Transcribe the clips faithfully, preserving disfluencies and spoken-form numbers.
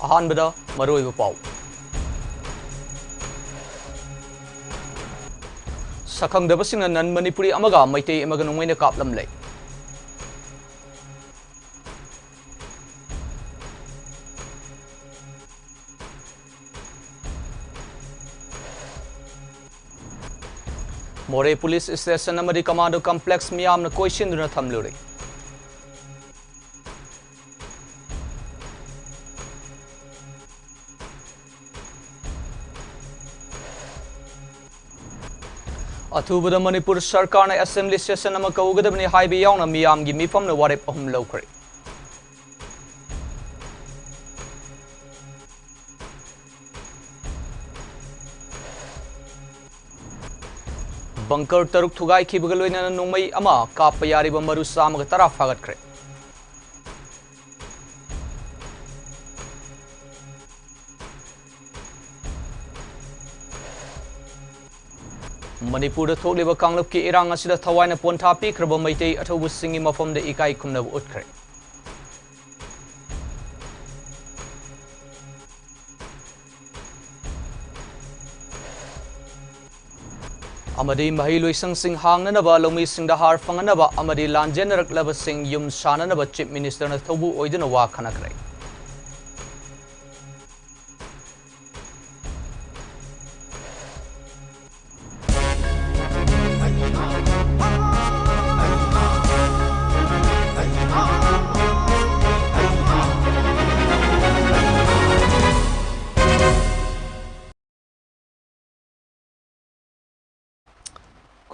ꯑꯍꯥꯟꯕꯗ ꯃꯔꯨꯑꯣꯏꯕ ꯄꯥꯎ꯫ ꯁꯛꯈꯪꯗꯕꯁꯤꯡꯅ ꯅꯟ ꯃꯅꯤꯄꯨꯔꯤ ꯑꯃꯒ ꯃꯩꯇꯩ ꯑꯃꯒ ꯅꯣꯡꯃꯩꯅ ꯀꯥꯞꯂꯝꯂꯦ꯫ ꯃꯣꯔꯦ ꯄꯨꯂꯤꯁ ꯁ꯭ꯇꯦꯁꯟ ꯑꯃꯗꯤ ꯀꯃꯥꯟꯗꯣ ꯀꯝꯄ꯭ꯂꯦꯛꯁ ꯃꯤꯌꯥꯝꯅ ꯀꯣꯏꯁꯤꯟꯗꯨꯅ ꯊꯝꯂꯨꯔꯦ꯫ ꯑꯊꯨꯕꯗ ꯃꯅꯤꯄꯨꯔ ꯁꯔꯀꯥꯔꯅ ꯑꯦꯁꯦꯝꯕ꯭ꯂꯤ ꯁꯦꯁꯟ ꯑꯃ ꯀꯧꯒꯗꯕꯅꯤ ꯍꯥꯏꯕ ꯌꯥꯎꯅ ꯃꯤꯌꯥꯝꯒꯤ ꯃꯤꯐꯝꯅ ꯋꯥꯔꯦꯞ ꯑꯍꯨꯝ ꯂꯧꯈ꯭ꯔꯦ꯫ ꯕꯪꯀꯔ ꯇꯔꯨꯛ ꯊꯨꯒꯥꯏꯈꯤꯕꯒ ꯂꯣꯏꯅꯅ ꯅꯣꯡꯃꯩ ꯑꯃ ꯀꯥꯞꯄ ꯌꯥꯔꯤꯕ ꯃꯔꯨ ꯆꯥꯝꯃꯒ ꯇꯔꯥ ꯐꯥꯒꯠꯈ꯭ꯔꯦ꯫ ꯃꯅꯤꯄꯨꯔꯗ ꯊꯣꯛꯂꯤꯕ ꯀꯥꯡꯂꯨꯞꯀꯤ ꯏꯔꯥꯡ ꯑꯁꯤꯗ ꯊꯋꯥꯏꯅ ꯄꯣꯟꯊꯥ ꯄꯤꯈ꯭ꯔꯕ ꯃꯩꯇꯩ ꯑꯊꯧꯕꯁꯤꯡꯒꯤ ꯃꯐꯝꯗ ꯏꯀꯥꯏ ꯈꯨꯝꯅꯕ ꯎꯠꯈ꯭ꯔꯦ꯫ ꯑꯃꯗꯤ ꯃꯍꯩꯂꯣꯏꯁꯪꯁꯤꯡ ꯍꯥꯡꯅꯅꯕ, ꯂꯧꯃꯤꯁꯤꯡꯗ ꯍꯥꯔ ꯐꯪꯍꯟꯅꯕ ꯑꯃꯗꯤ ꯂꯥꯟꯖꯦꯟꯅꯔꯛꯂꯕꯁꯤꯡ ꯌꯨꯝ ꯁꯥꯅꯅꯕ ꯆꯤꯐ ꯃꯤꯅꯤꯁꯇꯔꯅ ꯊꯧꯕꯨ ꯑꯣꯏꯗꯨꯅ ꯋꯥ ꯈꯟꯅꯈ꯭ꯔꯦ꯫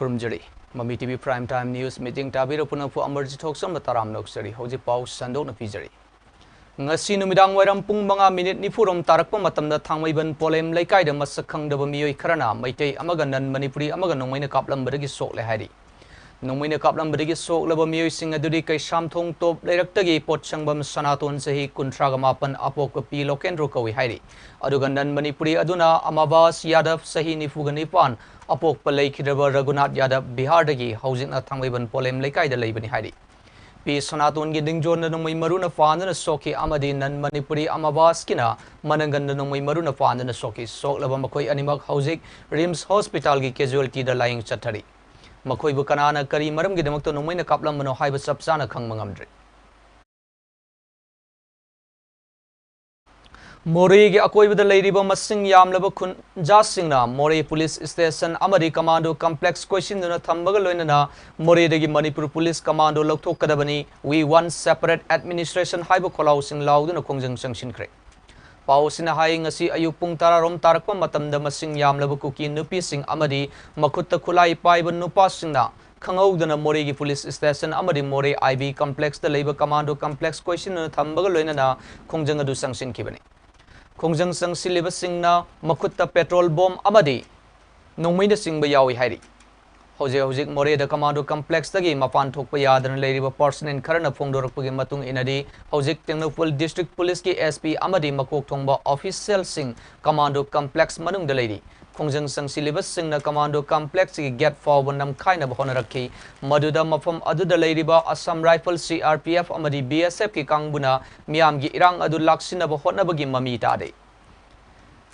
ꯈꯨꯔꯨꯝꯖꯔꯤ꯫ ꯃꯃꯤ T V Prime Time News meeting ꯇꯥꯕꯤꯔ ꯄꯨꯝꯅꯃꯛꯄꯨ ꯑꯃꯔꯖꯤꯠ ꯊꯣꯛꯆꯝꯕ ꯇꯔꯥꯝꯅ ꯑꯣꯛꯆꯔꯤ꯫ ꯍꯧꯖꯤꯛ ꯄꯥꯎ ꯁꯟꯗꯣꯛꯅ ꯄꯤꯖꯔꯤ꯫ ꯉꯁꯤ ꯅꯨꯃꯤꯗꯥꯡ ꯋꯥꯏꯔꯝ ꯄꯨꯡ ꯃꯉꯥ ꯃꯤꯅꯤꯠ ꯅꯤꯐꯨ ꯔꯣꯝ ꯇꯥꯔꯛꯄ ꯃꯇꯝꯗ ꯊꯥꯡꯃꯩꯕꯟ ꯄꯣꯂꯦꯝ ꯂꯩꯀꯥꯏꯗ ꯃꯁꯛ ꯈꯪꯗꯕ ꯃꯤꯑꯣꯏ ꯈꯔꯅ ꯃꯩꯇꯩ ꯑꯃꯒ ꯅꯟ ꯃꯅꯤꯄꯨꯔꯤ ꯑꯃꯒ ꯅꯣꯡꯃꯩꯅ ꯀꯥꯞꯂꯝꯕꯗꯒꯤ ꯁꯣꯛꯂꯦ ꯍꯥꯏꯔꯤ꯫ ꯅꯣꯡꯃꯩꯅ ꯀꯥꯞꯂꯝꯕꯗꯒꯤ ꯁꯣꯛꯂꯕ ꯃꯤꯑꯣꯏꯁꯤꯡ ꯑꯗꯨꯗꯤ ꯀꯩꯁꯥꯝꯊꯣꯡ ꯇꯣꯞ ꯂꯩꯔꯛꯇꯒꯤ ꯄꯣꯠꯁꯪꯕꯝ ꯁꯅꯥꯇꯣꯟ, ꯆꯍꯤ ꯀꯨꯟꯊ꯭ꯔꯥꯒ ꯃꯥꯄꯟ, ꯑꯄꯣꯛꯄ ꯄꯤ ꯂꯣꯀꯦꯟꯗ꯭ꯔꯣ ꯀꯧꯏ ꯍꯥꯏꯔꯤ꯫ ꯑꯗꯨꯒ ꯅꯟ ꯃꯅꯤꯄꯨꯔꯤ ꯑꯗꯨꯅ ꯑꯃꯥꯕꯥꯁ ꯌꯥꯗꯕ, ꯆꯍꯤ ꯅꯤꯐꯨꯒ ꯅꯤꯄꯥꯟ, ꯑꯄꯣꯛꯄ ꯂꯩꯈꯤꯗ꯭ꯔꯕ ꯔꯘꯨꯅꯥꯊ ꯌꯥꯗꯕ, ꯕꯤꯍꯥꯔꯗꯒꯤ, ꯍꯧꯖꯤꯛꯅ ꯊꯥꯡꯃꯩꯕꯟ ꯄꯣꯂꯦꯝ ꯂꯩꯀꯥꯏꯗ ꯂꯩꯕꯅꯤ ꯍꯥꯏꯔꯤ꯫ ꯄꯤ ꯁꯅꯥꯇꯣꯟꯒꯤ ꯅꯤꯡꯖꯣꯟꯗ ꯅꯣꯡꯃꯩ ꯃꯔꯨꯅ ꯄꯥꯟꯗꯨꯅ ꯁꯣꯛꯈꯤ ꯑꯃꯗꯤ ꯅꯟ ꯃꯅꯤꯄꯨꯔꯤ ꯑꯃꯕꯥꯁꯀꯤꯅ ꯃꯅꯪꯒꯟꯗ ꯅꯣꯡꯃꯩ ꯃꯔꯨꯅ ꯄꯥꯟꯗꯨꯅ ꯁꯣꯛꯈꯤ꯫ ꯁꯣꯛꯂꯕ ꯃꯈꯣꯏ ꯑꯅꯤꯃꯛ ꯍꯧꯖꯤꯛ ꯔꯤꯝꯁ ꯍꯣꯁꯄꯤꯇꯥꯜꯒꯤ ꯀꯦꯖꯨꯋꯦꯜꯇꯤꯗ ꯂꯥꯌꯦꯡ ꯆꯠꯊꯔꯤ꯫ ꯃꯈꯣꯏꯕꯨ ꯀꯅꯥꯅ ꯀꯔꯤ ꯃꯔꯝꯒꯤꯗꯃꯛꯇ ꯅꯣꯡꯃꯩꯅ ꯀꯥꯞꯂꯝꯕꯅꯣ ꯍꯥꯏꯕ ꯆꯞ ꯆꯥꯅ ꯈꯪꯕ ꯉꯝꯗ꯭ꯔꯤ꯫ ꯃꯣꯔꯦꯒꯤ ꯑꯀꯣꯏꯕꯗ ꯂꯩꯔꯤꯕ ꯃꯁꯤꯡ ꯌꯥꯝꯂꯕ ꯈꯨꯟꯖꯥꯁꯤꯡꯅ ꯃꯣꯔꯦ ꯄꯨꯂꯤꯁ ꯁ꯭ꯇꯦꯁꯟ ꯑꯃꯗꯤ ꯀꯃꯥꯟꯗꯣ ꯀꯝꯄ꯭ꯂꯦꯛꯁ ꯀꯣꯏꯁꯤꯟꯗꯨꯅ ꯊꯝꯕꯒ ꯂꯣꯏꯅꯅ ꯃꯣꯔꯦꯗꯒꯤ ꯃꯅꯤꯄꯨꯔ ꯄꯨꯂꯤꯁ ꯀꯃꯥꯟꯗꯣ ꯂꯧꯊꯣꯛꯀꯗꯕꯅꯤ, "We want separate administration" ꯍꯥꯏꯕ ꯈꯣꯜꯂꯥꯎꯁꯤꯡ ꯂꯥꯎꯗꯨꯅ ꯈꯣꯡꯖꯪ ꯆꯪꯁꯤꯟꯈ꯭ꯔꯦ꯫ ꯄꯥꯎ ꯑꯁꯤꯅ ꯍꯥꯏ, ꯉꯁꯤ ꯑꯌꯨꯛ ꯄꯨꯡ ꯇꯔꯥꯔꯣꯝ ꯇꯥꯔꯛꯄ ꯃꯇꯝꯗ ꯃꯁꯤꯡ ꯌꯥꯝꯂꯕ ꯀꯨꯀꯤ ꯅꯨꯄꯤꯁꯤꯡ ꯑꯃꯗꯤ ꯃꯈꯨꯠꯇ ꯈꯨꯠꯂꯥꯏ ꯄꯥꯏꯕ ꯅꯨꯄꯥꯁꯤꯡꯅ ꯈꯪꯍꯧꯗꯅ ꯃꯣꯔꯦꯒꯤ ꯄꯨꯂꯤꯁ ꯁ꯭ꯇꯦꯁꯟ ꯑꯃꯗꯤ ꯃꯣꯔꯦ ꯑꯥꯏ ꯕꯤ ꯀꯝꯄ꯭ꯂꯦꯛꯁꯇ ꯂꯩꯕ ꯀꯃꯥꯟꯗꯣ ꯀꯝꯄ꯭ꯂꯦꯛꯁ ꯀꯣꯏꯁꯤꯟꯗꯨꯅ ꯊꯝꯕꯒ ꯂꯣꯏꯅꯅ ꯈꯣꯡꯖꯪ ꯑꯗꯨ ꯆꯪꯁꯤꯟꯈꯤꯕꯅꯤ꯫ ꯈꯣꯡꯖꯪ ꯆꯪꯁꯤꯜꯂꯤꯕꯁꯤꯡꯅ ꯃꯈꯨꯠꯇ ꯄꯦꯇ꯭ꯔꯣꯜ ꯕꯣꯝ ꯑꯃꯗꯤ ꯅꯣꯡꯃꯩꯅꯆꯤꯡꯕ ꯌꯥꯎꯏ ꯍꯥꯏꯔꯤ꯫ ꯍꯧꯖꯤꯛ ꯍꯧꯖꯤꯛ ꯃꯣꯔꯦꯗ ꯀꯃꯥꯟꯗꯣ ꯀꯝꯄ꯭ꯂꯦꯛꯁꯇꯒꯤ ꯃꯄꯥꯟ ꯊꯣꯛꯄ ꯌꯥꯗꯅ ꯂꯩꯔꯤꯕ ꯄꯥꯔꯁꯅꯦꯜ ꯈꯔꯅ ꯐꯣꯡꯗꯣꯔꯛꯄꯒꯤ ꯃꯇꯨꯡ ꯏꯟꯅꯗꯤ, ꯍꯧꯖꯤꯛ ꯇꯦꯡꯅꯧꯄꯜ ꯗꯤꯁꯇ꯭ꯔꯤꯛ ꯄꯨꯂꯤꯁꯀꯤ ꯑꯦꯁ ꯄꯤ ꯑꯃꯗꯤ ꯃꯀꯣꯛ ꯊꯣꯡꯕ ꯑꯣꯐꯤꯁꯤꯌꯦꯜꯁꯤꯡ ꯀꯃꯥꯟꯗꯣ ꯀꯝꯄ꯭ꯂꯦꯛꯁ ꯃꯅꯨꯡꯗ ꯂꯩꯔꯤ꯫ ꯈꯣꯡꯖꯪ ꯆꯪꯁꯤꯜꯂꯤꯕꯁꯤꯡꯅ ꯀꯃꯥꯟꯗꯣ ꯀꯝꯄ꯭ꯂꯦꯛꯁꯀꯤ ꯒꯦꯠ ꯐꯥꯎꯕ ꯅꯝꯈꯥꯏꯅꯕ ꯍꯣꯠꯅꯔꯛꯈꯤ, ꯃꯗꯨꯗ ꯃꯐꯝ ꯑꯗꯨꯗ ꯂꯩꯔꯤꯕ Assam rifle, C R P F ꯑꯃꯗꯤ ꯕꯤ ꯑꯦꯁ ꯑꯦꯐꯀꯤ ꯀꯥꯡꯕꯨꯅ ꯃꯤꯌꯥꯝꯒꯤ ꯏꯔꯥꯡ ꯑꯗꯨ ꯂꯥꯛꯁꯤꯟꯅꯕ ꯍꯣꯠꯅꯕꯒꯤ ꯃꯃꯤ ꯇꯥꯔꯤ꯫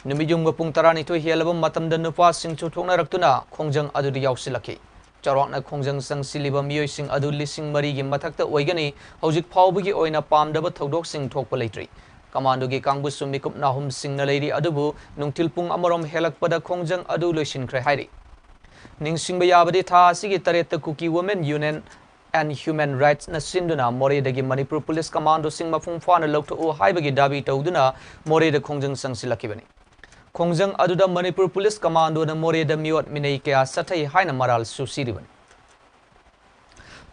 ꯅꯨꯃꯤꯠꯌꯨꯡꯕ ꯄꯨꯡ ꯇꯔꯥꯅꯤꯊꯣꯏ ꯍꯦꯜꯂꯕ ꯃꯇꯝꯗ ꯅꯨꯄꯥꯁꯤꯡꯁꯨ ꯊꯣꯛꯅꯔꯛꯇꯨꯅ ꯈꯣꯡꯖꯪ ꯑꯗꯨꯗ ꯌꯥꯎꯁꯤꯜꯂꯛꯈꯤ꯫ ꯆꯥꯎꯔꯥꯛꯅ ꯈꯣꯡꯖꯪ ꯆꯪꯁꯤꯜꯂꯤꯕ ꯃꯤꯑꯣꯏꯁꯤꯡ ꯑꯗꯨ ꯂꯤꯁꯤꯡ ꯃꯔꯤꯒꯤ ꯃꯊꯛꯇ ꯑꯣꯏꯒꯅꯤ꯫ ꯍꯧꯖꯤꯛ ꯐꯥꯎꯕꯒꯤ ꯑꯣꯏꯅ ꯄꯥꯝꯗꯕ ꯊꯧꯗꯣꯛꯁꯤꯡ ꯊꯣꯛꯄ ꯂꯩꯇ꯭ꯔꯤ꯫ ꯀꯃꯥꯟꯗꯣꯒꯤ ꯀꯥꯡꯕꯨꯁꯨ ꯃꯤꯀꯨꯞ ꯅꯥꯍꯨꯝ ꯁꯤꯡꯅ ꯂꯩꯔꯤ, ꯑꯗꯨꯕꯨ ꯅꯨꯡꯊꯤꯜ ꯄꯨꯡ ꯑꯃꯔꯣꯝ ꯍꯦꯜꯂꯛꯄꯗ ꯈꯣꯡꯖꯪ ꯑꯗꯨ ꯂꯣꯏꯁꯤꯟꯈ꯭ꯔꯦ ꯍꯥꯏꯔꯤ꯫ ꯅꯤꯡꯁꯤꯡꯕ ꯌꯥꯕꯗꯤ, ꯊꯥ ꯑꯁꯤꯒꯤ ꯇꯔꯦꯠꯇ ꯀꯨꯀꯤ ꯋꯨꯃꯦꯟ ꯌꯨꯅꯤꯌꯟ ꯑꯦꯟ ꯍ꯭ꯌꯨꯃꯦꯟ ꯔꯥꯏꯠꯁꯅ ꯁꯤꯟꯗꯨꯅ ꯃꯣꯔꯦꯗꯒꯤ ꯃꯅꯤꯄꯨꯔ ꯄꯨꯂꯤꯁ ꯀꯃꯥꯟꯗꯣꯁꯤꯡ ꯃꯄꯨꯡ ꯐꯥꯅ ꯂꯧꯊꯣꯛꯎ ꯍꯥꯏꯕꯒꯤ ꯗꯥꯕꯤ ꯇꯧꯗꯨꯅ ꯃꯣꯔꯦꯗ ꯈꯣꯡꯖꯪ ꯆꯪꯁꯤꯜꯂꯛꯈꯤꯕꯅꯤ꯫ ꯈꯣꯡꯖꯪ ꯑꯗꯨꯗ ꯃꯅꯤꯄꯨꯔ ꯄꯨꯂꯤꯁ ꯀꯃꯥꯟꯗꯣꯅ ꯃꯣꯔꯦꯗ ꯃꯤꯑꯣꯠ ꯃꯤꯅꯩ ꯀꯌꯥ ꯆꯠꯊꯩ ꯍꯥꯏꯅ ꯃꯔꯥꯜꯁꯨ ꯁꯤꯔꯤꯕꯅꯤ꯫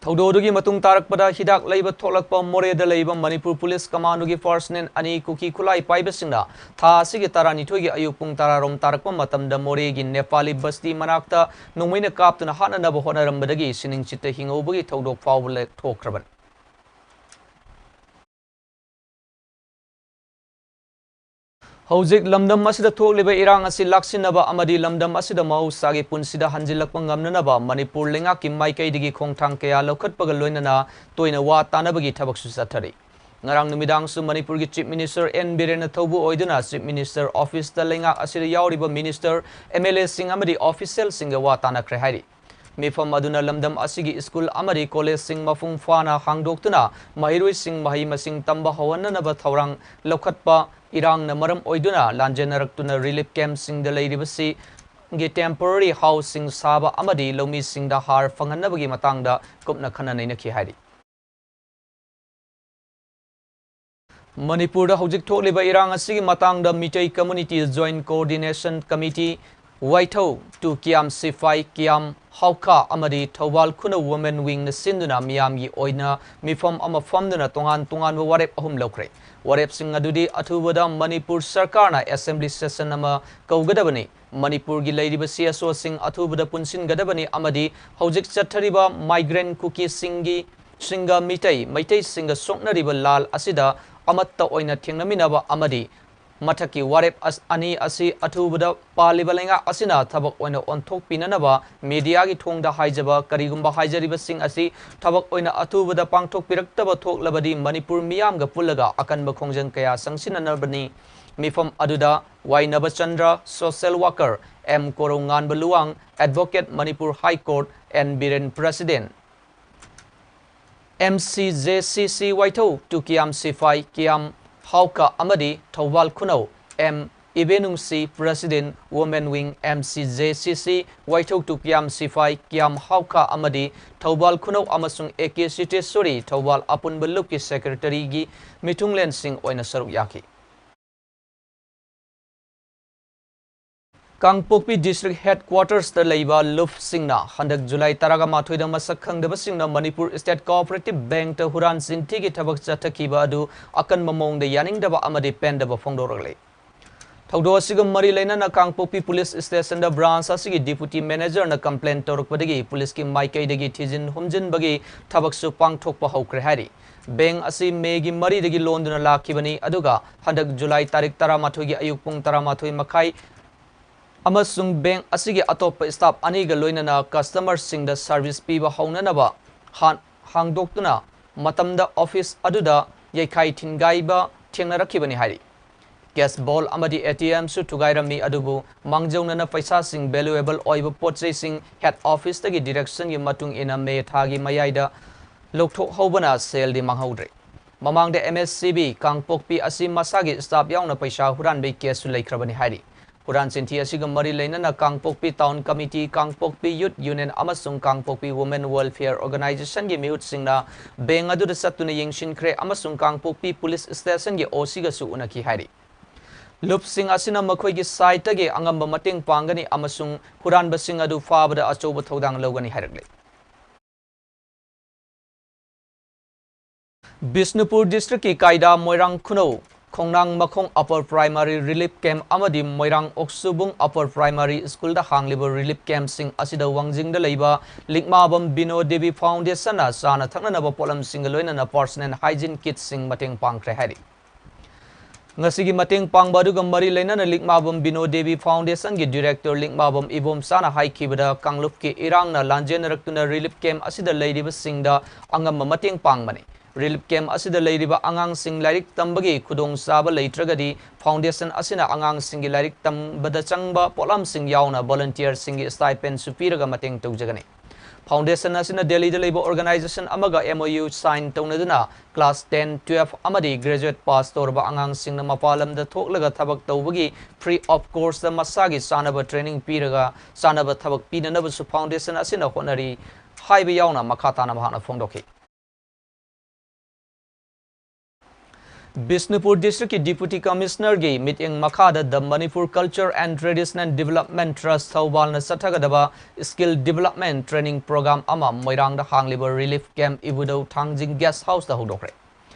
ꯊꯧꯗꯣꯛ ꯑꯗꯨꯒꯤ ꯃꯇꯨꯡ ꯇꯥꯔꯛꯄꯗ ꯍꯤꯗꯥꯛ ꯂꯩꯕ ꯊꯣꯛꯂꯛꯄ ꯃꯣꯔꯦꯗ ꯂꯩꯕ ꯃꯅꯤꯄꯨꯔ ꯄꯨꯂꯤꯁ ꯀꯃꯥꯟꯗꯣꯒꯤ ꯄꯥꯔꯁꯅꯦꯜ ꯑꯅꯤ ꯀꯨꯀꯤ ꯈꯨꯠꯂꯥꯏ ꯄꯥꯏꯕꯁꯤꯡꯅ ꯊꯥ ꯑꯁꯤꯒꯤ ꯇꯔꯥꯅꯤꯊꯣꯏꯒꯤ ꯑꯌꯨꯛ ꯄꯨꯡ ꯇꯔꯥꯔꯣꯝ ꯇꯥꯔꯛꯄ ꯃꯇꯝꯗ ꯃꯣꯔꯦꯒꯤ ꯅꯦꯄꯥꯂꯤ ꯕꯁꯇꯤ ꯃꯅꯥꯛꯇ ꯅꯣꯡꯃꯩꯅ ꯀꯥꯞꯇꯨꯅ ꯍꯥꯠꯅꯅꯕ ꯍꯣꯠꯅꯔꯝꯕꯗꯒꯤ ꯁꯤꯅꯤꯡ ꯆꯤꯠꯇ ꯍꯤꯡꯍꯧꯕꯒꯤ ꯊꯧꯗꯣꯛ ꯐꯥꯎꯕ ꯂꯦ-, ꯊꯣꯛꯈ꯭ꯔꯕꯅꯤ꯫ ꯍꯧꯖꯤꯛ ꯂꯝꯗꯝ ꯑꯁꯤꯗ ꯊꯣꯛꯂꯤꯕ ꯏꯔꯥꯡ ꯑꯁꯤ ꯂꯥꯛꯁꯤꯟꯅꯕ ꯑꯃꯗꯤ ꯂꯝꯗꯝ ꯑꯁꯤꯗ ꯃꯍꯧꯁꯥꯒꯤ ꯄꯨꯟꯁꯤꯗ ꯍꯟꯖꯤꯜꯂꯛꯄ ꯉꯝꯅꯅꯕ ꯃꯅꯤꯄꯨꯔ ꯂꯩꯉꯥꯛꯀꯤ ꯃꯥꯏꯀꯩꯗꯒꯤ ꯈꯣꯡꯊꯥꯡ ꯀꯌꯥ ꯂꯧꯈꯠꯄꯒ ꯂꯣꯏꯅꯅ ꯇꯣꯏꯅ ꯋꯥ ꯇꯥꯅꯕꯒꯤ ꯊꯕꯛꯁꯨ ꯆꯠꯊꯔꯤ꯫ ꯉꯔꯥꯡ ꯅꯨꯃꯤꯗꯥꯡꯁꯨ ꯃꯅꯤꯄꯨꯔꯒꯤ Chief Minister ꯑꯦꯟ ꯕꯤꯔꯦꯟꯅ ꯊꯧꯕꯨ ꯑꯣꯏꯗꯨꯅ Chief Minister Officeꯇ ꯂꯩꯉꯥꯛ ꯑꯁꯤꯗ ꯌꯥꯎꯔꯤꯕ Minister, MLAꯁꯤꯡ ꯑꯃꯗꯤ Officialꯁꯤꯡꯒ ꯋꯥ ꯇꯥꯅꯈ꯭ꯔꯦ ꯍꯥꯏꯔꯤ꯫ ꯃꯤꯐꯝ ꯑꯗꯨꯅ ꯂꯝꯗꯝ ꯑꯁꯤꯒꯤ school ꯑꯃꯗꯤ collegeꯁꯤꯡ ꯃꯄꯨꯡ ꯐꯥꯅ ꯍꯥꯡꯗꯣꯛꯇꯨꯅ ꯃꯍꯩꯔꯣꯏꯁꯤꯡ ꯃꯍꯩ ꯃꯁꯤꯡ ꯇꯝꯕ ꯍꯧꯍꯟꯅꯅꯕ ꯊꯧꯔꯥꯡ ꯂꯧꯈꯠꯄ, ꯏꯔꯥꯡꯅ ꯃꯔꯝ ꯑꯣꯏꯗꯨꯅ ꯂꯥꯟꯖꯦꯟꯅꯔꯛꯇꯨꯅ relief campꯁꯤꯡꯗ ꯂꯩꯔꯤꯕꯁꯤꯡꯒꯤ temporary houseꯁꯤꯡ ꯁꯥꯕ ꯑꯃꯗꯤ ꯂꯧꯃꯤꯁꯤꯡꯗ ꯍꯥꯔ ꯐꯪꯍꯟꯅꯕꯒꯤ ꯃꯇꯥꯡꯗ ꯀꯨꯞꯅ ꯈꯟꯅ ꯅꯩꯅꯈꯤ ꯍꯥꯏꯔꯤ꯫ ꯃꯅꯤꯄꯨꯔꯗ ꯍꯧꯖꯤꯛ ꯊꯣꯛꯂꯤꯕ ꯏꯔꯥꯡ ꯑꯁꯤꯒꯤ ꯃꯇꯥꯡꯗ Meitei Community Joint Coordination Committee, ꯋꯥꯏꯊꯧ to Kiyam Siphai, ꯀꯤꯌꯥꯝ ꯍꯥꯎꯈꯥ ꯑꯃꯗꯤ ꯊꯧꯕꯥꯜ ꯈꯨꯅꯧ Women Wingꯅ ꯁꯤꯟꯗꯨꯅ ꯃꯤꯌꯥꯝꯒꯤ ꯑꯣꯏꯅ ꯃꯤꯐꯝ ꯑꯃ ꯐꯝꯗꯨꯅ ꯇꯣꯉꯥꯟ ꯇꯣꯉꯥꯟꯕ ꯋꯥꯔꯦꯞ ꯑꯍꯨꯝ ꯂꯧꯈ꯭ꯔꯦ꯫ ꯋꯥꯔꯦꯞꯁꯤꯡ ꯑꯗꯨꯗꯤ ꯑꯊꯨꯕꯗ ꯃꯅꯤꯄꯨꯔ ꯁꯔꯀꯥꯔꯅ Assembly session ꯑꯃ ꯀꯧꯒꯗꯕꯅꯤ, ꯃꯅꯤꯄꯨꯔꯒꯤ ꯂꯩꯔꯤꯕ CSOꯁꯤꯡ ꯑꯊꯨꯕꯗ ꯄꯨꯟꯁꯤꯟꯒꯗꯕꯅꯤ ꯑꯃꯗꯤ ꯍꯧꯖꯤꯛ ꯆꯠꯊꯔꯤꯕ migrant ꯀꯨꯀꯤꯁꯤꯡꯒꯤ ꯁꯤꯡꯒ ꯃꯤꯇꯩ, ꯃꯩꯇꯩꯁꯤꯡꯒ ꯁꯣꯛꯅꯔꯤꯕ ꯂꯥꯜ ꯑꯁꯤꯗ ꯑꯃꯠꯇ ꯑꯣꯏꯅ ꯊꯦꯡꯅꯃꯤꯟꯅꯕ ꯑꯃꯗꯤ ꯃꯊꯛꯀꯤ ꯋꯥꯔꯦꯞ ꯑꯁ-, ꯑꯅꯤ ꯑꯁꯤ ꯑꯊꯨꯕꯗ ꯄꯥꯜꯂꯤꯕ ꯂꯩꯉꯥꯛ ꯑꯁꯤꯅ ꯊꯕꯛ ꯑꯣꯏꯅ ꯑꯣꯟꯊꯣꯛꯄꯤꯅꯅꯕ mediaꯒꯤ ꯊꯣꯡꯗ ꯍꯥꯏꯖꯕ, ꯀꯔꯤꯒꯨꯝꯕ ꯍꯥꯏꯖꯔꯤꯕꯁꯤꯡ ꯑꯁꯤ ꯊꯕꯛ ꯑꯣꯏꯅ ꯑꯊꯨꯕꯗ ꯄꯥꯡꯊꯣꯛꯄꯤꯔꯛꯇꯕ ꯊꯣꯛꯂꯕꯗꯤ ꯃꯅꯤꯄꯨꯔ ꯃꯤꯌꯥꯝꯒ ꯄꯨꯜꯂꯒ ꯑꯀꯟꯕ ꯈꯣꯡꯖꯪ ꯀꯌꯥ ꯆꯪꯁꯤꯟꯅꯅꯕꯅꯤ꯫ ꯃꯤꯐꯝ ꯑꯗꯨꯗ Y Nabachandra, social worker, M Korounganba Luwang, advocate, Manipur High Court, N Biren, President, MCJCC Waithou to Kiyam Siphai, Kiyam Haoka ꯑꯃꯗꯤ Thoubal Khunou, M Ibenungshi, President, Women Wing, MCJCC Waithou to Kiyam Siphai, Kiyam Haoka ꯑꯃꯗꯤ ꯊꯧꯕꯥꯜ ꯈꯨꯅꯧ ꯑꯃꯁꯨꯡ ꯑꯦ ꯀꯦ ꯁꯤꯇꯦꯁꯣꯔꯤ, ꯊꯧꯕꯥꯜ ꯑꯄꯨꯟꯕ ꯂꯨꯞꯀꯤ Secretaryꯒꯤ ꯃꯤꯊꯨꯡꯂꯦꯟꯁꯤꯡ ꯑꯣꯏꯅ ꯁꯔꯨꯛ ꯌꯥꯈꯤ꯫ ꯀꯥꯡꯄꯣꯛꯄꯤ District Headquartersꯇ ꯂꯩꯕ ꯂꯨꯞꯁꯤꯡꯅ ꯍꯟꯗꯛ ꯖꯨꯂꯥꯏ ꯇꯔꯥꯃꯥꯊꯣꯏꯗ ꯃꯁꯛ ꯈꯪꯗꯕꯁꯤꯡꯅ ꯃꯅꯤꯄꯨꯔ State Cooperative Bankꯇ ꯍꯨꯔꯥꯟ ꯆꯤꯟꯊꯤꯒꯤ ꯊꯕꯛ ꯆꯠꯊꯈꯤꯕ ꯑꯗꯨ ꯑꯀꯟꯕ ꯃꯑꯣꯡꯗ ꯌꯥꯅꯤꯡꯗꯕ ꯑꯃꯗꯤ ꯄꯦꯟꯗꯕ ꯐꯣꯡꯗꯣꯔꯛꯂꯤ꯫ ꯊꯧꯗꯣꯛ ꯑꯁꯤꯒ ꯃꯔꯤ ꯂꯩꯅꯅ ꯀꯥꯡꯄꯣꯛꯄꯤ Police Stationꯗ branch ꯑꯁꯤꯒꯤ Deputy Managerꯅ complaint ꯇꯧꯔꯛꯄꯗꯒꯤ policeꯀꯤ ꯃꯥꯏꯀꯩꯗꯒꯤ ꯊꯤꯖꯤꯟ ꯍꯨꯝꯖꯤꯟꯕꯒꯤ ꯊꯕꯛꯁꯨ ꯄꯥꯡꯊꯣꯛꯄ ꯍꯧꯈ꯭ꯔꯦ ꯍꯥꯏꯔꯤ꯫ ꯕꯦꯡꯛ ꯑꯁꯤ ꯃꯦꯒꯤ ꯃꯔꯤꯗꯒꯤ ꯂꯣꯟꯗꯨꯅ ꯂꯥꯛꯈꯤꯕꯅꯤ, ꯑꯗꯨꯒ ꯍꯟꯗꯛ ꯖꯨꯂꯥꯏ ꯇꯥꯔꯤꯛ ꯇꯔꯥꯃꯥꯊꯣꯏꯒꯤ ꯑꯌꯨꯛ ꯄꯨꯡ ꯇꯔꯥꯃꯥꯊꯣꯏ ꯃꯈꯥꯏ ꯑꯃꯁꯨꯡ ꯕꯦꯡꯛ ꯑꯁꯤꯒꯤ ꯑꯇꯣꯞꯄ ꯁ꯭ꯇꯥꯐ ꯑꯅꯤꯒ ꯂꯣꯏꯅꯅ ꯀꯁꯇꯃꯔꯁꯤꯡꯗ ꯁꯔꯚꯤꯁ ꯄꯤꯕ ꯍꯧꯅꯅꯕ ꯍꯥꯟ-, ꯍꯥꯡꯗꯣꯛꯇꯨꯅ ꯃꯇꯝꯗ ꯑꯣꯐꯤꯁ ꯑꯗꯨꯗ ꯌꯩꯈꯥꯏ ꯊꯤꯟꯒꯥꯏꯕ ꯊꯦꯡꯅꯔꯛꯈꯤꯕꯅꯤ ꯍꯥꯏꯔꯤ꯫ ꯀꯦꯁ ꯕꯣꯜ ꯑꯃꯗꯤ ꯑꯦ ꯇꯤ ꯑꯦꯝꯁꯨ ꯊꯨꯒꯥꯏꯔꯝꯃꯤ, ꯑꯗꯨꯕꯨ ꯃꯥꯡꯖꯧꯅꯅ ꯄꯩꯁꯥꯁꯤꯡ, ꯚꯦꯂꯨꯑꯦꯕꯜ ꯑꯣꯏꯕ ꯄꯣꯠ ꯆꯩꯁꯤꯡ ꯍꯦꯗ ꯑꯣꯐꯤꯁꯇꯒꯤ ꯗꯤꯔꯦꯛꯁꯟꯒꯤ ꯃꯇꯨꯡ ꯏꯟꯅ ꯃꯦ ꯊꯥꯒꯤ ꯃꯌꯥꯏꯗ ꯂꯧꯊꯣꯛꯍꯧꯕꯅ ꯁꯦꯜꯗꯤ ꯃꯥꯡꯍꯧꯗ꯭ꯔꯦ꯫ ꯃꯃꯥꯡꯗ ꯑꯦꯝ ꯑꯦꯁ ꯁꯤ ꯕꯤ ꯀꯥꯡꯄꯣꯛꯄꯤ ꯑꯁꯤ ꯃꯁꯥꯒꯤ ꯁ꯭ꯇꯥꯐ ꯌꯥꯎꯅ ꯄꯩꯁꯥ ꯍꯨꯔꯥꯟꯕꯒꯤ ꯀꯦꯁꯁꯨ ꯂꯩꯈ꯭ꯔꯕꯅꯤ ꯍꯥꯏꯔꯤ꯫ ꯍꯨꯔꯥꯟ ꯆꯤꯟꯊꯤ ꯑꯁꯤꯒ ꯃꯔꯤ ꯂꯩꯅꯅ ꯀꯥꯡꯄꯣꯛꯄꯤ ꯇꯥꯎꯟ ꯀꯃꯤꯇꯤ, ꯀꯥꯡꯄꯣꯛꯄꯤ ꯌꯨꯠ ꯌꯨꯅꯤꯌꯟ ꯑꯃꯁꯨꯡ ꯀꯥꯡꯄꯣꯛꯄꯤ ꯋꯨꯃꯦꯟ ꯋꯦꯜꯐꯤꯌꯔ ꯑꯣꯔꯒꯅꯥꯏꯖꯦꯁꯟꯒꯤ ꯃꯤꯍꯨꯠꯁꯤꯡꯅ ꯕꯦꯡꯛ ꯑꯗꯨꯗ ꯆꯠꯇꯨꯅ ꯌꯦꯡꯁꯤꯟꯈ꯭ꯔꯦ ꯑꯃꯁꯨꯡ ꯀꯥꯡꯄꯣꯛꯄꯤ ꯄꯨꯂꯤꯁ ꯁ꯭ꯇꯦꯁꯟꯒꯤ ꯑꯣ ꯁꯤꯒꯁꯨ ꯎꯅꯈꯤ ꯍꯥꯏꯔꯤ꯫ ꯂꯨꯞꯁꯤꯡ ꯑꯁꯤꯅ ꯃꯈꯣꯏꯒꯤ ꯁꯥꯏꯠꯇꯒꯤ ꯑꯉꯝꯕ ꯃꯇꯦꯡ ꯄꯥꯡꯒꯅꯤ ꯑꯃꯁꯨꯡ ꯍꯨꯔꯥꯟꯕꯁꯤꯡ ꯑꯗꯨ ꯐꯥꯕꯗ ꯑꯆꯧꯕ ꯊꯧꯗꯥꯡ ꯂꯧꯒꯅꯤ ꯍꯥꯏꯔꯛꯂꯤ꯫ ꯕꯤꯁꯅꯨꯄꯨꯔ ꯗꯤꯁꯇ꯭ꯔꯤꯛꯀꯤ ꯀꯥꯏꯗꯥ, ꯃꯣꯏꯔꯥꯡ ꯈꯨꯅꯧ, ꯈꯣꯡꯅꯥꯡ ꯃꯈꯣꯡ ꯑꯄꯔ ꯄ꯭ꯔꯥꯏꯃꯥꯔꯤ ꯔꯤꯂꯤꯐ ꯀꯦꯝꯞ ꯑꯃꯗꯤ ꯃꯣꯏꯔꯥꯡ ꯑꯣꯛꯁꯨꯕꯨꯡ ꯑꯄꯔ ꯄ꯭ꯔꯥꯏꯃꯥꯔꯤ ꯁ꯭ꯀꯨꯜꯗ ꯍꯥꯡꯂꯤꯕ ꯔꯤꯂꯤꯐ ꯀꯦꯝꯞꯁꯤꯡ ꯑꯁꯤꯗ ꯋꯥꯡꯖꯤꯡꯗ ꯂꯩꯕ ꯂꯤꯛꯃꯥꯕꯝ ꯕꯤꯅꯣ ꯗꯦꯕꯤ ꯐꯥꯎꯟꯗꯦꯁꯟꯅ ꯆꯥꯅ ꯊꯛꯅꯅꯕ ꯄꯣꯠꯂꯝꯁꯤꯡꯒ ꯂꯣꯏꯅꯅ ꯄꯔꯁꯅꯦꯜ ꯍꯥꯏꯖꯤꯟ ꯀꯤꯠꯁꯤꯡ ꯃꯇꯦꯡ ꯄꯥꯡꯈ꯭ꯔꯦ ꯍꯥꯏꯔꯤ꯫ ꯉꯁꯤꯒꯤ ꯃꯇꯦꯡ ꯄꯥꯡꯕ ꯑꯗꯨꯒ ꯃꯔꯤ ꯂꯩꯅꯅ ꯂꯤꯛꯃꯥꯕꯝ ꯕꯤꯅꯣ ꯗꯦꯕꯤ ꯐꯥꯎꯟꯗꯦꯁꯟꯒꯤ ꯗꯤꯔꯦꯛꯇꯔ ꯂꯤꯛꯃꯥꯕꯝ ꯏꯕꯣꯝꯆꯥꯅ ꯍꯥꯏꯈꯤꯕꯗ, ꯀꯥꯡꯂꯨꯞꯀꯤ ꯏꯔꯥꯡꯅ ꯂꯥꯟꯖꯦꯟꯅꯔꯛꯇꯨꯅ ꯔꯤꯂꯤꯐ ꯀꯦꯝꯞ ꯑꯁꯤꯗ ꯂꯩꯔꯤꯕꯁꯤꯡꯗ ꯑꯉꯝꯕ ꯃꯇꯦꯡ ꯄꯥꯡꯕꯅꯤ꯫ ꯔꯤꯂꯤꯐ ꯀꯦꯝꯞ ꯑꯁꯤꯗ ꯂꯩꯔꯤꯕ ꯑꯉꯥꯡꯁꯤꯡ ꯂꯥꯏꯔꯤꯛ ꯇꯝꯕꯒꯤ ꯈꯨꯗꯣꯡꯆꯥꯕ ꯂꯩꯇ꯭ꯔꯒꯗꯤ ꯐꯥꯎꯟꯗꯦꯁꯟ ꯑꯁꯤꯅ ꯑꯉꯥꯡꯁꯤꯡꯒꯤ ꯂꯥꯏꯔꯤꯛ ꯇꯝꯕꯗ ꯆꯪꯕ ꯄꯣꯠꯂꯝꯁꯤꯡ ꯌꯥꯎꯅ ꯚꯣꯂꯨꯟꯇꯤꯌꯔꯁꯤꯡꯒꯤ ꯁ꯭ꯇꯥꯏꯄꯦꯟꯁꯨ ꯄꯤꯔꯒ ꯃꯇꯦꯡ ꯇꯧꯖꯒꯅꯤ꯫ ꯐꯥꯎꯟꯗꯦꯁꯟ ꯑꯁꯤꯅ ꯗꯦꯜꯂꯤꯗ ꯂꯩꯕ ꯑꯣꯔꯒꯅꯥꯏꯖꯦꯁꯟ ꯑꯃꯒ ꯑꯦꯝ ꯑꯣ ꯌꯨ ꯁꯥꯏꯟ ꯇꯧꯅꯗꯨꯅ ꯀ꯭ꯂꯥꯁ ꯇꯦꯟ, ꯇꯨꯋꯦꯜꯐ ꯑꯃꯗꯤ ꯒ꯭ꯔꯦꯖꯨꯋꯦꯠ ꯄꯥꯁ ꯇꯧꯔꯕ ꯑꯉꯥꯡꯁꯤꯡꯅ ꯃꯄꯥꯟ ꯂꯝꯗ ꯊꯣꯛꯂꯒ ꯊꯕꯛ ꯇꯧꯕꯒꯤ ꯐ꯭ꯔꯤ ꯑꯣꯐ ꯀꯣꯁꯇ ꯃꯁꯥꯒꯤ ꯆꯥꯅꯕ ꯇ꯭ꯔꯦꯅꯤꯡ ꯄꯤꯔꯒ ꯆꯥꯅꯕ ꯊꯕꯛ ꯄꯤꯅꯅꯕꯁꯨ ꯐꯥꯎꯟꯗꯦꯁꯟ ꯑꯁꯤꯅ ꯍꯣꯠꯅꯔꯤ ꯍꯥꯏꯕ ꯌꯥꯎꯅ ꯃꯈꯥ ꯇꯥꯅ ꯃꯍꯥꯛꯅ ꯐꯣꯡꯗꯣꯛꯈꯤ꯫ ꯕꯤꯁꯅꯨꯄꯨꯔ ꯗꯤꯁꯇ꯭ꯔꯤꯛꯀꯤ ꯗꯤꯄꯨꯇꯤ ꯀꯃꯤꯁꯅꯔꯒꯤ ꯃꯤꯠꯌꯦꯡ ꯃꯈꯥꯗ The Manipur Culture and Traditional Development Trust ꯊꯧꯕꯥꯜꯅ ꯆꯠꯊꯒꯗꯕ ꯁ꯭ꯀꯤꯜ ꯗꯤꯕꯦꯂꯞꯃꯦꯟ ꯇ꯭ꯔꯦꯅꯤꯡ ꯄ꯭ꯔꯣꯒ꯭ꯔꯥꯝ ꯑꯃ ꯃꯣꯏꯔꯥꯡꯗ ꯍꯥꯡꯂꯤꯕ ꯔꯤꯂꯤꯐ ꯀꯦꯝꯞ ꯏꯕꯨꯙꯧ ꯊꯥꯡꯖꯤꯡ ꯒꯦꯁ ꯍꯥꯎꯁꯇ ꯍꯧꯗꯣꯛꯈ꯭ꯔꯦ꯫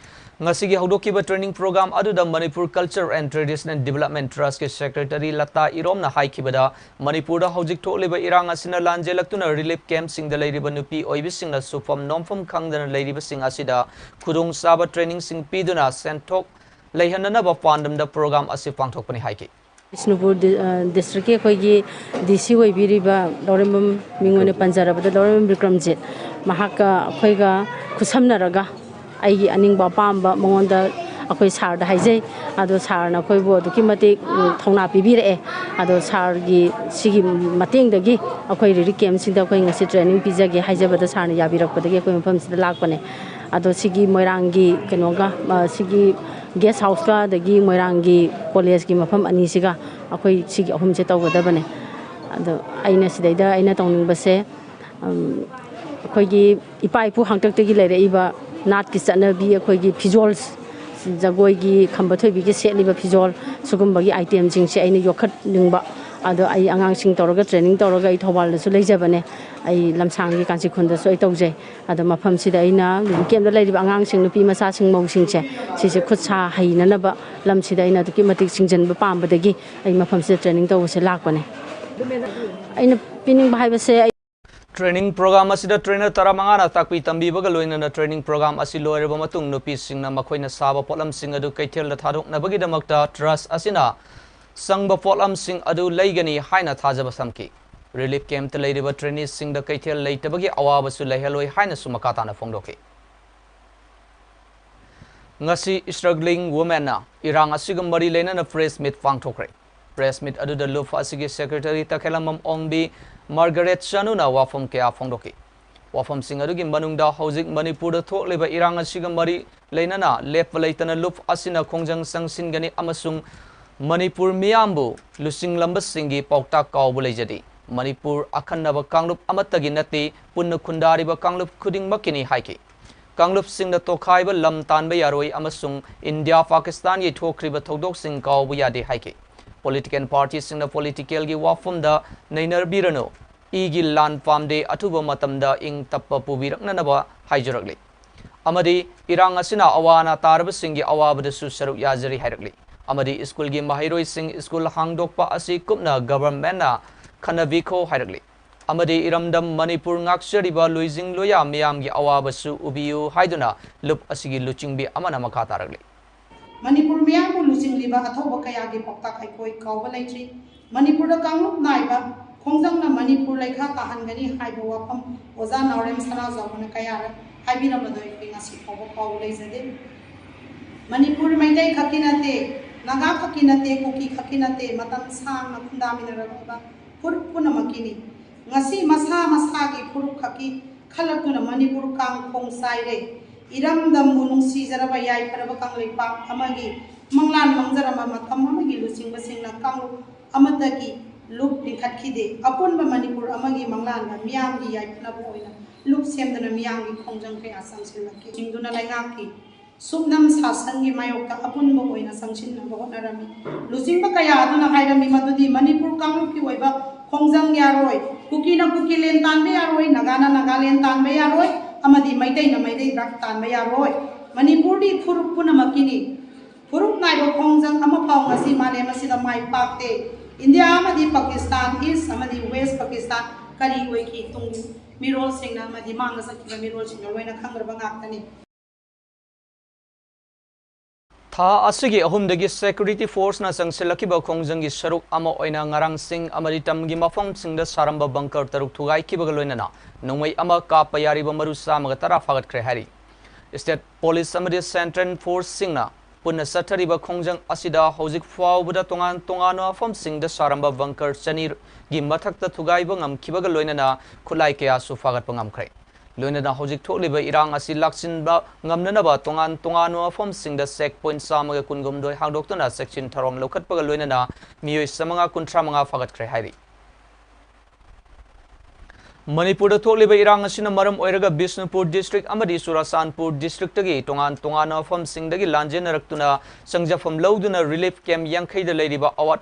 ꯉꯁꯤꯒꯤ ꯍꯧꯗꯣꯛꯈꯤꯕ training program ꯑꯗꯨꯗ Manipur Culture and Traditional Development Trustꯀꯤ Secretary Lata ꯏꯔꯣꯝꯅ ꯍꯥꯏꯈꯤꯕꯗ, ꯃꯅꯤꯄꯨꯔꯗ ꯍꯧꯖꯤꯛ ꯊꯣꯛꯂꯤꯕ ꯏꯔꯥꯡ ꯑꯁꯤꯅ ꯂꯥꯟꯖꯦꯜꯂꯛꯇꯨꯅ relief campꯁꯤꯡꯗ ꯂꯩꯔꯤꯕ ꯅꯨꯄꯤ ꯑꯣꯏꯕꯤꯁꯤꯡꯅ ꯁꯨꯐꯝ ꯅꯣꯝꯐꯝ ꯈꯪꯗꯅ ꯂꯩꯔꯤꯕꯁꯤꯡ ꯑꯁꯤꯗ ꯈꯨꯗꯣꯡꯆꯥꯕ trainingꯁꯤꯡ ꯄꯤꯗꯨꯅ ꯁꯦꯟꯊꯣꯛ ꯂꯩꯍꯟꯅꯅꯕ ꯄꯥꯟꯗꯝꯗ program ꯑꯁꯤ ꯄꯥꯡꯊꯣꯛꯄꯅꯤ ꯍꯥꯏꯈꯤ꯫ ꯕꯤꯁꯅꯨꯄꯨꯔ ꯗꯤ-, ꯑ, districtꯀꯤ ꯑꯩꯈꯣꯏꯒꯤ D C ꯑꯣꯏꯕꯤꯔꯤꯕ ꯂꯧꯔꯦꯝꯕꯝ, ꯃꯤꯡ ꯑꯣꯏꯅ ꯄꯟꯖꯔꯕꯗ ꯂꯧꯔꯦꯝꯕꯝ ꯕꯤꯀ꯭ꯔꯝꯖꯤꯠ, ꯃꯍꯥꯛꯀ ꯑꯩꯈꯣꯏꯒ ꯈꯨꯠꯁꯝꯅꯔꯒ ꯑꯩꯒꯤ ꯑꯅꯤꯡꯕ ꯑꯄꯥꯝꯕ ꯃꯉꯣꯟꯗ ꯑꯩꯈꯣꯏ sirꯗ ꯍꯥꯏꯖꯩ꯫ ꯑꯗꯣ sirꯅ ꯑꯩꯈꯣꯏꯕꯨ ꯑꯗꯨꯛꯀꯤ ꯃꯇꯤꯛ, ꯎꯝ, ꯊꯧꯅꯥ ꯄꯤꯕꯤꯔꯛꯑꯦ꯫ ꯑꯗꯣ sirꯒꯤ ꯁꯤꯒꯤ ꯃꯇꯦꯡꯗꯒꯤ ꯑꯩꯈꯣꯏ relief campꯁꯤꯡꯗ ꯑꯩꯈꯣꯏ ꯉꯁꯤ training ꯄꯤꯖꯒꯦ ꯍꯥꯏꯖꯕꯗ sirꯅ ꯌꯥꯕꯤꯔꯛꯄꯗꯒꯤ ꯑꯩꯈꯣꯏ ꯃꯐꯝꯁꯤꯗ ꯂꯥꯛꯄꯅꯦ꯫ ꯑꯗꯣ ꯁꯤꯒꯤ ꯃꯣꯏꯔꯥꯡꯒꯤ ꯀꯩꯅꯣꯒ, ꯑ, ꯁꯤꯒꯤ guest houseꯀ ꯑꯗꯒꯤ ꯃꯣꯏꯔꯥꯡꯒꯤ collegeꯀꯤ ꯃꯐꯝ ꯑꯅꯤꯁꯤꯒ ꯑꯩꯈꯣꯏ ꯁꯤꯒꯤ ꯑꯍꯨꯝꯁꯦ ꯇꯧꯒꯗꯕꯅꯦ꯫ ꯑꯗꯣ ꯑꯩꯅ ꯁꯤꯗꯩꯗ ꯑꯩꯅ ꯇꯧꯅꯤꯡꯕꯁꯦ, ꯎꯝ, ꯑꯩꯈꯣꯏꯒꯤ ꯏꯄꯥ ꯏꯄꯨ ꯍꯥꯛꯇꯛꯇꯒꯤ ꯂꯩꯔꯛꯏꯕ ꯅꯥꯠꯀꯤ ꯆꯠꯅꯕꯤ, ꯑꯩꯈꯣꯏꯒꯤ ꯐꯤꯖꯣꯜ, ꯖꯒꯣꯏꯒꯤ ꯈꯝꯕ ꯊꯣꯏꯕꯤꯒꯤ ꯁꯦꯠꯂꯤꯕ ꯐꯤꯖꯣꯜ, ꯁꯤꯒꯨꯝꯕꯒꯤ itemꯁꯤꯡꯁꯦ ꯑꯩꯅ ꯌꯣꯛꯈꯠꯅꯤꯡꯕ꯫ ꯑꯗꯣ ꯑꯩ ꯑꯉꯥꯡꯁꯤꯡ ꯇꯧꯔꯒ training ꯇꯧꯔꯒ ꯑꯩ ꯊꯧꯕꯥꯜꯗꯁꯨ ꯂꯩꯖꯕꯅꯦ꯫ ꯑꯩ ꯂꯝꯁꯥꯡꯒꯤ ꯀꯥꯟꯆꯤꯈꯨꯜꯗꯁꯨ ꯑꯩ ꯇꯧꯖꯩ꯫ ꯑꯗꯣ ꯃꯐꯝꯁꯤꯗ ꯑꯩꯅ relief campꯇ ꯂꯩꯔꯤꯕ ꯑꯉꯥꯡꯁꯤꯡ, ꯅꯨꯄꯤ ꯃꯆꯥꯁꯤꯡ, ꯃꯧꯁꯤꯡꯁꯦ, ꯁꯤꯁꯦ ꯈꯨꯠ ꯁꯥ ꯍꯩꯅꯅꯕ ꯂꯝꯁꯤꯗ ꯑꯩꯅ ꯑꯗꯨꯛꯀꯤ ꯃꯇꯤꯛ ꯆꯤꯡꯁꯤꯟꯕ ꯄꯥꯝꯕꯗꯒꯤ ꯑꯩ ꯃꯐꯝꯁꯤꯗ training ꯇꯧꯕꯁꯦ ꯂꯥꯛꯄꯅꯦ꯫ ꯑꯩꯅ ꯄꯤꯅꯤꯡꯕ ꯍꯥꯏꯕꯁꯦ, ꯑꯩ Training program ꯑꯁꯤꯗ trainer ꯇꯔꯥꯃꯉꯥꯅ ꯇꯥꯛꯄꯤ ꯇꯝꯕꯤꯕꯒ ꯂꯣꯏꯅꯅ training program ꯑꯁꯤ ꯂꯣꯏꯔꯕ ꯃꯇꯨꯡ ꯅꯨꯄꯤꯁꯤꯡꯅ ꯃꯈꯣꯏꯅ ꯁꯥꯕ ꯄꯣꯠꯂꯝꯁꯤꯡ ꯑꯗꯨ ꯀꯩꯊꯦꯜꯗ ꯊꯥꯗꯣꯛꯅꯕꯒꯤꯗꯃꯛꯇ trust ꯑꯁꯤꯅ ꯆꯪꯕ ꯄꯣꯠꯂꯝꯁꯤꯡ ꯑꯗꯨ ꯂꯩꯒꯅꯤ ꯍꯥꯏꯅ ꯊꯥꯖꯕ ꯊꯝꯈꯤ꯫ Relief campꯇ ꯂꯩꯔꯤꯕ traineeꯁꯤꯡꯗ ꯀꯩꯊꯦꯜ ꯂꯩꯇꯕꯒꯤ ꯑꯋꯥꯕꯁꯨ ꯂꯩꯍꯜꯂꯣꯏ ꯍꯥꯏꯅꯁꯨ ꯃꯈꯥ ꯇꯥꯅ ꯐꯣꯡꯗꯣꯛꯈꯤ꯫ ꯉꯁꯤ Struggling Womenꯅ ꯏꯔꯥꯡ ꯑꯁꯤꯒ ꯃꯔꯤ ꯂꯩꯅꯅ press meet ꯄꯥꯡꯊꯣꯛꯈ꯭ꯔꯦ꯫ Press meet ꯑꯗꯨꯗ ꯂꯨꯞ ꯑꯁꯤꯒꯤ secretary ꯇꯈꯦꯂꯝꯕꯝ ꯑꯣꯡꯕꯤ ꯃꯥꯔꯒꯔꯦꯠ ꯆꯅꯨꯅ ꯋꯥꯐꯝ ꯀꯌꯥ ꯐꯣꯡꯗꯣꯛꯈꯤ꯫ ꯋꯥꯐꯝꯁꯤꯡ ꯑꯗꯨꯒꯤ ꯃꯅꯨꯡꯗ ꯍꯧꯖꯤꯛ ꯃꯅꯤꯄꯨꯔꯗ ꯊꯣꯛꯂꯤꯕ ꯏꯔꯥꯡ ꯑꯁꯤꯒ ꯃꯔꯤ ꯂꯩꯅꯅ ꯂꯦꯞꯄ ꯂꯩꯇꯅ ꯂꯨꯞ ꯑꯁꯤꯅ ꯈꯣꯡꯖꯪ ꯆꯪꯁꯤꯟꯒꯅꯤ ꯑꯃꯁꯨꯡ ꯃꯅꯤꯄꯨꯔ ꯃꯤꯌꯥꯝꯕꯨ ꯂꯨꯆꯤꯡꯂꯝꯕꯁꯤꯡꯒꯤ ꯄꯥꯎꯇꯥꯛ ꯀꯥꯎꯕ ꯂꯩꯖꯗꯦ꯫ ꯃꯅꯤꯄꯨꯔ ꯑꯈꯟꯅꯕ ꯀꯥꯡꯂꯨꯞ ꯑꯃꯠꯇꯒꯤ ꯅꯠꯇꯦ, ꯄꯨꯟꯅ ꯈꯨꯟꯗꯥꯔꯤꯕ ꯀꯥꯡꯂꯨꯞ ꯈꯨꯗꯤꯡꯃꯛꯀꯤꯅꯤ ꯍꯥꯏꯈꯤ꯫ ꯀꯥꯡꯂꯨꯞꯁꯤꯡꯅ ꯇꯣꯈꯥꯏꯕ ꯂꯝ ꯇꯥꯟꯕ ꯌꯥꯔꯣꯏ ꯑꯃꯁꯨꯡ ꯏꯟꯗꯤꯌꯥ ꯄꯥꯀꯤꯁꯇꯥꯟꯒꯤ ꯊꯣꯛꯈ꯭ꯔꯤꯕ ꯊꯧꯗꯣꯛꯁꯤꯡ ꯀꯥꯎꯕ ꯌꯥꯗꯦ ꯍꯥꯏꯈꯤ꯫ Political partyꯁꯤꯡꯅ politicalꯒꯤ ꯋꯥꯐꯝꯗ ꯅꯩꯅꯕꯤꯔꯅꯨ꯫ ꯏꯒꯤ ꯂꯥꯟ ꯄꯥꯝꯗꯦ, ꯑꯊꯨꯕ ꯃꯇꯝꯗ ꯏꯪ ꯇꯞꯄ ꯄꯨꯕꯤꯔꯛꯅꯅꯕ ꯍꯥꯏꯖꯔꯛꯂꯤ꯫ ꯑꯃꯗꯤ ꯏꯔꯥꯡ ꯑꯁꯤꯅ ꯑꯋꯥ ꯑꯅꯥ ꯇꯥꯔꯕꯁꯤꯡꯒꯤ ꯑꯋꯥꯕꯗꯁꯨ ꯁꯔꯨꯛ ꯌꯥꯖꯔꯤ ꯍꯥꯏꯔꯛꯂꯤ꯫ ꯑꯃꯗꯤ ꯁ꯭ꯀꯨꯜꯒꯤ ꯃꯍꯩꯔꯣꯏꯁꯤꯡ ꯁ꯭ꯀꯨꯜ ꯍꯥꯡꯗꯣꯛꯄ ꯑꯁꯤ ꯀꯨꯞꯅ ꯒꯚꯔꯟꯃꯦꯟꯠꯅ ꯈꯟꯅꯕꯤꯈꯣ ꯍꯥꯏꯔꯛꯂꯤ꯫ ꯑꯃꯗꯤ ꯏꯔꯝꯗꯝ ꯃꯅꯤꯄꯨꯔ ꯉꯥꯛꯆꯔꯤꯕ ꯂꯣꯏꯖꯤꯡ ꯂꯣꯌꯥ ꯃꯤꯌꯥꯝꯒꯤ ꯑꯋꯥꯕꯁꯨ ꯎꯕꯤꯌꯨ ꯍꯥꯏꯗꯨꯅ ꯂꯨꯞ ꯑꯁꯤꯒꯤ ꯂꯨꯆꯤꯡꯕꯤ ꯑꯃꯅ ꯃꯈꯥ ꯇꯥꯔꯛꯂꯤ꯫ ꯃꯅꯤꯄꯨꯔ ꯃꯤꯌꯥꯝꯕꯨ ꯂꯨꯆꯤꯡꯂꯤꯕ ꯑꯊꯧꯕ ꯀꯌꯥꯒꯤ ꯄꯥꯎꯇꯥꯛ ꯑꯩꯈꯣꯏ ꯀꯥꯎꯕ ꯂꯩꯇ꯭ꯔꯤ꯫ ꯃꯅꯤꯄꯨꯔꯗ ꯀꯥꯡꯂꯨꯞ ꯅꯥꯏꯕ ꯈꯣꯡꯖꯪꯅ ꯃꯅꯤꯄꯨꯔ ꯂꯩꯈꯥ ꯇꯥꯍꯟꯒꯅꯤ ꯍꯥꯏꯕ ꯋꯥꯐꯝ ꯑꯣꯖꯥ ꯅꯥꯎꯔꯦꯝ ꯁꯅꯥꯖꯥꯎꯕꯅ ꯀꯌꯥꯔꯛ ꯍꯥꯏꯕꯤꯔꯝꯕꯗꯣ ꯑꯩꯈꯣꯏ ꯉꯁꯤ ꯐꯥꯎꯕ ꯀꯥꯎꯕ ꯂꯩꯖꯗꯦ꯫ ꯃꯅꯤꯄꯨꯔ ꯃꯩꯇꯩ ꯈꯛꯀꯤ ꯅꯠꯇꯦ, ꯅꯥꯒꯥ ꯈꯛꯀꯤ ꯅꯠꯇꯦ, ꯀꯨꯀꯤ ꯈꯛꯀꯤ ꯅꯠꯇꯦ, ꯃꯇꯝ ꯁꯥꯡꯅ ꯈꯨꯟꯗꯥꯃꯤꯟꯅꯔꯛꯂꯕ ꯐꯨꯔꯨꯞ ꯄꯨꯝꯅꯃꯛꯀꯤꯅꯤ꯫ ꯉꯁꯤ ꯃꯁꯥ ꯃꯁꯥꯒꯤ ꯐꯨꯔꯨꯞ ꯈꯛꯀꯤ ꯈꯜꯂꯛꯇꯨꯅ ꯃꯅꯤꯄꯨꯔ ꯀꯥꯡꯈꯣꯡ ꯆꯥꯏꯔꯦ꯫ ꯏꯔꯝꯗꯝꯕꯨ ꯅꯨꯡꯁꯤꯖꯔꯕ ꯌꯥꯏꯐꯔꯕ ꯀꯪꯂꯩꯄꯥꯛ ꯑꯃꯒꯤ ꯃꯪꯂꯥꯟ ꯃꯪꯖꯔꯝꯕ ꯃꯇꯝ ꯑꯃꯒꯤ ꯂꯨꯆꯤꯡꯕꯁꯤꯡꯅ ꯀꯥꯡꯂꯨꯞ ꯑꯃꯠꯇꯒꯤ ꯂꯨꯞ ꯂꯤꯡꯈꯠꯈꯤꯗꯦ꯫ ꯑꯄꯨꯟꯕ ꯃꯅꯤꯄꯨꯔ ꯑꯃꯒꯤ ꯃꯪꯂꯥꯟꯗ ꯃꯤꯌꯥꯝꯒꯤ ꯌꯥꯏꯐꯅꯕ ꯑꯣꯏꯅ ꯂꯨꯞ ꯁꯦꯝꯗꯨꯅ ꯃꯤꯌꯥꯝꯒꯤ ꯈꯣꯡꯖꯪ ꯀꯌꯥ ꯆꯪꯁꯤꯜꯂꯛꯈꯤ꯫ ꯆꯤꯡꯗꯨꯅ ꯂꯩꯉꯥꯛꯀꯤ ꯁꯨꯞꯅꯝ ꯁꯥꯁꯟꯒꯤ ꯃꯥꯌꯣꯛꯇ ꯑꯄꯨꯟꯕ ꯑꯣꯏꯅ ꯆꯪꯁꯤꯟꯅꯕ ꯍꯣꯠꯅꯔꯝꯃꯤ꯫ ꯂꯨꯆꯤꯡꯕ ꯀꯌꯥ ꯑꯗꯨꯅ ꯍꯥꯏꯔꯝꯃꯤ ꯃꯗꯨꯗꯤ ꯃꯅꯤꯄꯨꯔ ꯀꯥꯡꯂꯨꯞꯀꯤ ꯑꯣꯏꯕ ꯈꯣꯡꯖꯪ ꯌꯥꯔꯣꯏ, ꯀꯨꯀꯤꯅ ꯀꯨꯀꯤꯂꯦꯟ ꯇꯥꯟꯕ ꯌꯥꯔꯣꯏ, ꯅꯥꯒꯥꯅ ꯅꯥꯒꯥꯂꯦꯟ ꯇꯥꯟꯕ ꯌꯥꯔꯣꯏ, ꯑꯃꯗꯤ ꯃꯩꯇꯩꯅ ꯃꯩꯇꯩ ꯗ꯭ꯔꯥꯏꯕ ꯇꯥꯟꯕ ꯌꯥꯔꯣꯏ꯫ ꯃꯅꯤꯄꯨꯔꯗꯤ ꯐꯨꯔꯨꯞ ꯄꯨꯝꯅꯃꯛꯀꯤꯅꯤ꯫ ꯐꯨꯔꯨꯞ ꯅꯥꯏꯕ ꯈꯣꯡꯖꯪ ꯑꯃꯐꯥꯎ ꯉꯁꯤ ꯃꯥꯂꯦꯝ ꯑꯁꯤꯗ ꯃꯥꯏ ꯄꯥꯛꯇꯦ꯫ ꯏꯟꯗꯤꯌꯥ ꯑꯃꯗꯤ ꯄꯥꯀꯤꯁꯇꯥꯟ, ꯏꯁ ꯑꯃꯗꯤ ꯋꯦꯁ ꯄꯥꯀꯤꯁꯇꯥꯟ ꯀꯔꯤ ꯑꯣꯏꯈꯤ? ꯇꯨꯡ ꯃꯤꯔꯣꯜꯁꯤꯡꯅ ꯑꯃꯗꯤ ꯃꯥꯡꯗ ꯆꯠꯈꯤꯕ ꯃꯤꯔꯣꯜꯁꯤꯡꯅ ꯂꯣꯏꯅ ꯈꯪꯗ꯭ꯔꯕ ꯉꯥꯛꯇꯅꯤ꯫ ꯊꯥ ꯑꯁꯤꯒꯤ ꯑꯍꯨꯝꯗꯒꯤ ꯁꯦꯀ꯭ꯌꯨꯔꯤꯇꯤ ꯐꯣꯔꯁꯅ ꯆꯪꯁꯤꯜꯂꯛꯈꯤꯕ ꯈꯣꯡꯖꯪꯒꯤ ꯁꯔꯨꯛ ꯑꯃ ꯑꯣꯏꯅ ꯉꯔꯥꯡꯁꯤꯡ ꯑꯃꯗꯤ ꯇꯝꯒꯤ ꯃꯐꯝꯁꯤꯡꯗ ꯁꯥꯔꯝꯕ ꯕꯪꯀꯔ ꯇꯔꯨꯛ ꯊꯨꯒꯥꯏꯈꯤꯕꯒ ꯂꯣꯏꯅꯅ ꯅꯣꯡꯃꯩ ꯑꯃ ꯀꯥꯞꯄ ꯌꯥꯔꯤꯕ ꯃꯔꯨ ꯆꯥꯝꯃꯒ ꯇꯔꯥ ꯐꯥꯒꯠꯈ꯭ꯔꯦ ꯍꯥꯏꯔꯤ꯫ ꯁ꯭ꯇꯦꯠ ꯄꯨꯂꯤꯁ ꯑꯃꯗꯤ ꯁꯦꯟꯇ꯭ꯔꯦꯜ ꯐꯣꯔꯁꯁꯤꯡꯅ ꯄꯨꯟꯅ ꯆꯠꯊꯔꯤꯕ ꯈꯣꯡꯖꯪ ꯑꯁꯤꯗ ꯍꯧꯖꯤꯛ ꯐꯥꯎꯕꯗ ꯇꯣꯉꯥꯟ ꯇꯣꯉꯥꯟꯕ ꯃꯐꯝꯁꯤꯡꯗ ꯁꯥꯔꯝꯕ ꯕꯪꯀꯔ ꯆꯅꯤꯒꯤ ꯃꯊꯛꯇ ꯊꯨꯒꯥꯏꯕ ꯉꯝꯈꯤꯕꯒ ꯂꯣꯏꯅꯅ ꯈꯨꯠꯂꯥꯏ ꯀꯌꯥꯁꯨ ꯐꯥꯒꯠꯄ ꯉꯝꯈ꯭ꯔꯦ꯫ ꯂꯣꯏꯅꯅ ꯍꯧꯖꯤꯛ ꯊꯣꯛꯂꯤꯕ ꯏꯔꯥꯡ ꯑꯁꯤ ꯂꯥꯛꯁꯤꯟꯕ ꯉꯝꯅꯅꯕ ꯇꯣꯉꯥꯟ ꯇꯣꯉꯥꯟꯕ ꯃꯐꯝꯁꯤꯡꯗ ꯆꯦꯛ ꯄꯣꯏꯟꯠ ꯆꯥꯝꯃꯒ ꯀꯨꯟꯍꯨꯝꯗꯣꯏ ꯍꯥꯡꯗꯣꯛꯇꯨꯅ ꯆꯦꯛꯁꯤꯟ ꯊꯧꯔꯥꯡ ꯂꯧꯈꯠꯄꯒ ꯂꯣꯏꯅꯅ ꯃꯤꯑꯣꯏ ꯆꯥꯝꯃꯉꯥ ꯀꯨꯟꯊ꯭ꯔꯥ ꯃꯉꯥ ꯐꯥꯒꯠꯈ꯭ꯔꯦ ꯍꯥꯏꯔꯤ꯫ ꯃꯅꯤꯄꯨꯔꯗ ꯊꯣꯛꯂꯤꯕ ꯏꯔꯥꯡ ꯑꯁꯤꯅ ꯃꯔꯝ ꯑꯣꯏꯔꯒ ꯕꯤꯁꯅꯨꯄꯨꯔ ꯗꯤꯁꯇ꯭ꯔꯤꯛ ꯑꯃꯗꯤ ꯆꯨꯔꯥꯆꯥꯟꯄꯨꯔ ꯗꯤꯁꯇ꯭ꯔꯤꯛꯇꯒꯤ ꯇꯣꯉꯥꯟ ꯇꯣꯉꯥꯟꯕ ꯃꯐꯝꯁꯤꯡꯗꯒꯤ ꯂꯥꯟꯖꯦꯟꯅꯔꯛꯇꯨꯅ ꯆꯪꯖꯐꯝ ꯂꯧꯗꯨꯅ ꯔꯤꯂꯤꯐ ꯀꯦꯝꯞ ꯌꯥꯡꯈꯩꯗ ꯂꯩꯔꯤꯕ ꯑꯋꯥꯠ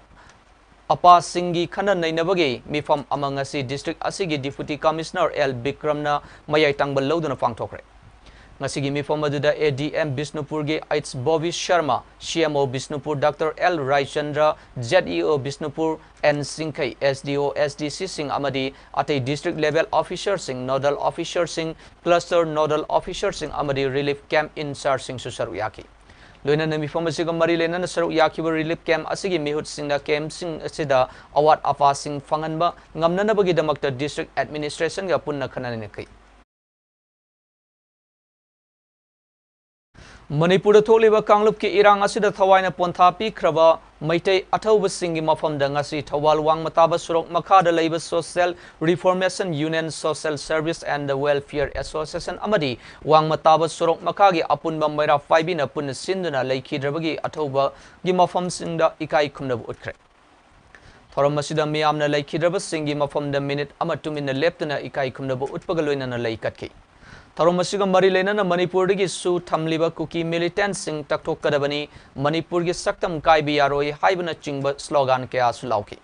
ꯑꯄꯥꯁꯤꯡꯒꯤ ꯈꯟꯅ ꯅꯩꯅꯕꯒꯤ ꯃꯤꯐꯝ ꯑꯃ ꯉꯁꯤ ꯗꯤꯁꯇ꯭ꯔꯤꯛ ꯑꯁꯤꯒꯤ ꯗꯤꯄꯨꯇꯤ ꯀꯃꯤꯁꯅꯔ ꯑꯦꯜ ꯕꯤꯀ꯭ꯔꯝꯅ ꯃꯌꯥꯏ ꯇꯪꯕ ꯂꯧꯗꯨꯅ ꯄꯥꯡꯊꯣꯛꯈ꯭ꯔꯦ꯫ ꯉꯁꯤꯒꯤ ꯃꯤꯐꯝ ꯑꯗꯨꯗ A D M ꯕꯤꯁꯅꯨꯄꯨꯔꯒꯤ H Bobby Sharma, C M O Bishnupur Doctor L Raichandra, Z E O Bishnupur N ꯁꯤꯡꯈꯩ, S D O, S D C ꯁꯤꯡ ꯑꯃꯗꯤ ꯑꯇꯩ district level officer ꯁꯤꯡ, nodal officer ꯁꯤꯡ, cluster nodal officer ꯁꯤꯡ ꯑꯃꯗꯤ relief camp in charge ꯁꯤꯡꯁꯨ ꯁꯔꯨꯛ ꯌꯥꯈꯤ꯫ ꯂꯣꯏꯅꯅ ꯃꯤꯐꯝ ꯑꯁꯤꯒ ꯃꯔꯤ ꯂꯩꯅꯅ ꯁꯔꯨꯛ ꯌꯥꯈꯤꯕ relief camp ꯑꯁꯤꯒꯤ ꯃꯤꯍꯨꯠꯁꯤꯡꯅ camp ꯁꯤꯡ ꯑꯁꯤꯗ ꯑꯋꯥꯠ ꯑꯄꯥꯁꯤꯡ ꯐꯪꯍꯟꯕ ꯉꯝꯅꯅꯕꯒꯤꯗꯃꯛꯇ district administration ꯒ ꯄꯨꯟꯅ ꯈꯟꯅ ꯅꯩꯅꯈꯤ꯫ ꯃꯅꯤꯄꯨꯔꯗ ꯊꯣꯛꯂꯤꯕ ꯀꯥꯡꯂꯨꯞꯀꯤ ꯏꯔꯥꯡ ꯑꯁꯤꯗ ꯊꯋꯥꯏꯅ ꯄꯣꯟꯊꯥ ꯄꯤꯈ꯭ꯔꯕ ꯃꯩꯇꯩ ꯑꯊꯧꯕꯁꯤꯡꯒꯤ ꯃꯐꯝꯗ ꯉꯁꯤ ꯊꯧꯕꯥꯜ ꯋꯥꯡꯃ ꯇꯥꯕ ꯁꯣꯔꯣꯛ ꯃꯈꯥꯗ ꯂꯩꯕ Social Reformation Union, Social Service and Welfare Association ꯑꯃꯗꯤ ꯋꯥꯡꯃ ꯇꯥꯕ ꯁꯣꯔꯣꯛ ꯃꯈꯥꯒꯤ ꯑꯄꯨꯟꯕ ꯃꯩꯔꯥ ꯄꯥꯏꯕꯤꯅ ꯄꯨꯟꯅ ꯁꯤꯟꯗꯨꯅ ꯂꯩꯈꯤꯗ꯭ꯔꯕꯒꯤ ꯑꯊꯧꯕꯒꯤ ꯃꯐꯝꯁꯤꯡꯗ ꯏꯀꯥꯏ ꯈꯨꯝꯅꯕ ꯎꯠꯈ꯭ꯔꯦ꯫ ꯊꯧꯔꯝ ꯑꯁꯤꯗ ꯃꯤꯌꯥꯝꯅ ꯂꯩꯈꯤꯗ꯭ꯔꯕꯁꯤꯡꯒꯤ ꯃꯐꯝꯗ minute ꯑꯃ ꯇꯨꯃꯤꯟꯅ ꯂꯦꯞꯇꯨꯅ ꯏꯀꯥꯏ ꯈꯨꯝꯅꯕ ꯎꯠꯄꯒ ꯂꯣꯏꯅꯅ ꯂꯩ ꯀꯠꯈꯤ꯫ ꯊꯧꯔꯝ ꯑꯁꯤꯒ ꯃꯔꯤ ꯂꯩꯅꯅ ꯃꯅꯤꯄꯨꯔꯗꯒꯤꯁꯨ ꯊꯝꯂꯤꯕ ꯀꯨꯀꯤ militant ꯁꯤꯡ ꯇꯛꯊꯣꯛꯀꯗꯕꯅꯤ, ꯃꯅꯤꯄꯨꯔꯒꯤ ꯁꯛꯇꯝ ꯀꯥꯏꯕ ꯌꯥꯔꯣꯏ ꯍꯥꯏꯕꯅꯆꯤꯡꯕ slogan ꯀꯌꯥꯁꯨ ꯂꯥꯎꯈꯤ꯫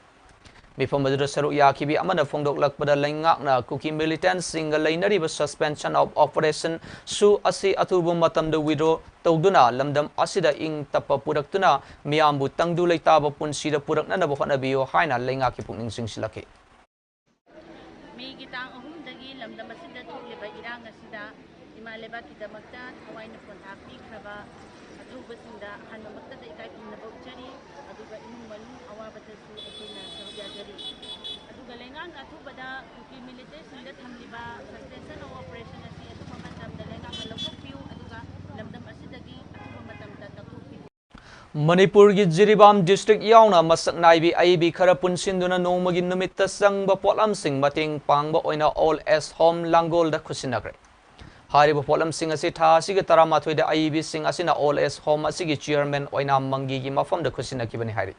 ꯃꯤꯐꯝ ꯑꯗꯨꯗ ꯁꯔꯨꯛ ꯌꯥꯈꯤꯕꯤ ꯑꯃꯅ ꯐꯣꯡꯗꯣꯛꯂꯛꯄꯗ, ꯂꯩꯉꯥꯛꯅ ꯀꯨꯀꯤ militant ꯁꯤꯡꯒ ꯂꯩꯅꯔꯤꯕ suspension of operation ꯁꯨ ꯑꯁꯤ ꯑꯊꯨꯕ ꯃꯇꯝꯗ withdraw ꯇꯧꯗꯨꯅ ꯂꯝꯗꯝ ꯑꯁꯤꯗ ꯏꯪ ꯇꯞꯄ ꯄꯨꯔꯛꯇꯨꯅ ꯃꯤꯌꯥꯝꯕꯨ ꯇꯪꯗꯨ ꯂꯩꯇꯥꯕ ꯄꯨꯟꯁꯤꯗ ꯄꯨꯔꯛꯅꯅꯕ ꯍꯣꯠꯅꯕꯤꯌꯨ ꯍꯥꯏꯅ ꯂꯩꯉꯥꯛꯀꯤ ꯄꯨꯛꯅꯤꯡ ꯆꯤꯡꯁꯤꯜꯂꯛꯈꯤ꯫ ꯃꯦꯒꯤ ꯇꯥꯡ ꯑꯍꯨꯝꯗꯒꯤ ꯂꯝꯗꯝ ꯑꯁꯤꯗ ꯊꯣꯛꯂꯤꯕ ꯏꯔꯥꯡ ꯑꯁꯤꯗ ꯏꯃꯥ ꯂꯩꯕꯥꯛꯀꯤꯗꯃꯛꯇ ꯊꯋꯥꯏꯅ ꯄꯣꯟꯊꯥ ꯄꯤꯈ꯭ꯔꯕ ꯑꯊꯧꯕꯁꯤꯡꯗ ꯑꯍꯥꯟꯕꯃꯛꯇꯗ ꯏꯀꯥꯏ ꯈꯨꯝꯅꯕ ꯎꯠꯆꯔꯤ, ꯑꯗꯨꯒ ꯏꯃꯨꯡ ꯃꯅꯨꯡ ꯑꯋꯥꯕꯗꯁꯨ ꯑꯩꯈꯣꯏꯅ ꯁꯔꯨꯛ ꯌꯥꯖꯔꯤ꯫ ꯑꯗꯨꯒ ꯂꯩꯉꯥꯛꯅ ꯑꯊꯨꯕꯗ ꯀꯨꯀꯤ militant ꯁꯤꯡꯗ ꯊꯝꯂꯤꯕ suspension of operation ꯑꯁꯤ ꯑꯊꯨꯕ ꯃꯇꯝꯗ ꯂꯩꯉꯥꯛꯅ ꯂꯧꯊꯣꯛꯄꯤꯌꯨ, ꯑꯗꯨꯒ ꯂꯝꯗꯝ ꯑꯁꯤꯗꯒꯤ ꯑꯊꯨꯕ ꯃꯇꯝꯗ ꯇꯛꯊꯣꯛꯄꯤꯌꯨ꯫ ꯃꯅꯤꯄꯨꯔꯒꯤ ꯖꯤꯔꯤꯕꯥꯝ district ꯌꯥꯎꯅ ꯃꯁꯛ ꯅꯥꯏꯕꯤ ꯑꯏꯕꯤ ꯈꯔ ꯄꯨꯟꯁꯤꯟꯗꯨꯅ ꯅꯣꯡꯃꯒꯤ ꯅꯨꯃꯤꯠꯇ ꯆꯪꯕ ꯄꯣꯠꯂꯝꯁꯤꯡ ꯃꯇꯦꯡ ꯄꯥꯡꯕ ꯑꯣꯏꯅ Old Age Home ꯂꯥꯡꯒꯣꯜꯗ ꯈꯨꯠꯁꯤꯟꯅꯈ꯭ꯔꯦ꯫ ꯍꯥꯏꯔꯤꯕ ꯄꯣꯠꯂꯝꯁꯤꯡ ꯑꯁꯤ ꯊꯥ ꯑꯁꯤꯒꯤ ꯇꯔꯥꯃꯥꯊꯣꯏꯗ ꯑꯏꯕꯤꯁꯤꯡ ꯑꯁꯤꯅ Old Age Home ꯑꯁꯤꯒꯤ chairman ꯑꯣꯏꯅꯥꯝ ꯃꯪꯒꯤꯒꯤ ꯃꯐꯝꯗ ꯈꯨꯠꯁꯤꯟꯅꯈꯤꯕꯅꯤ ꯍꯥꯏꯔꯤ꯫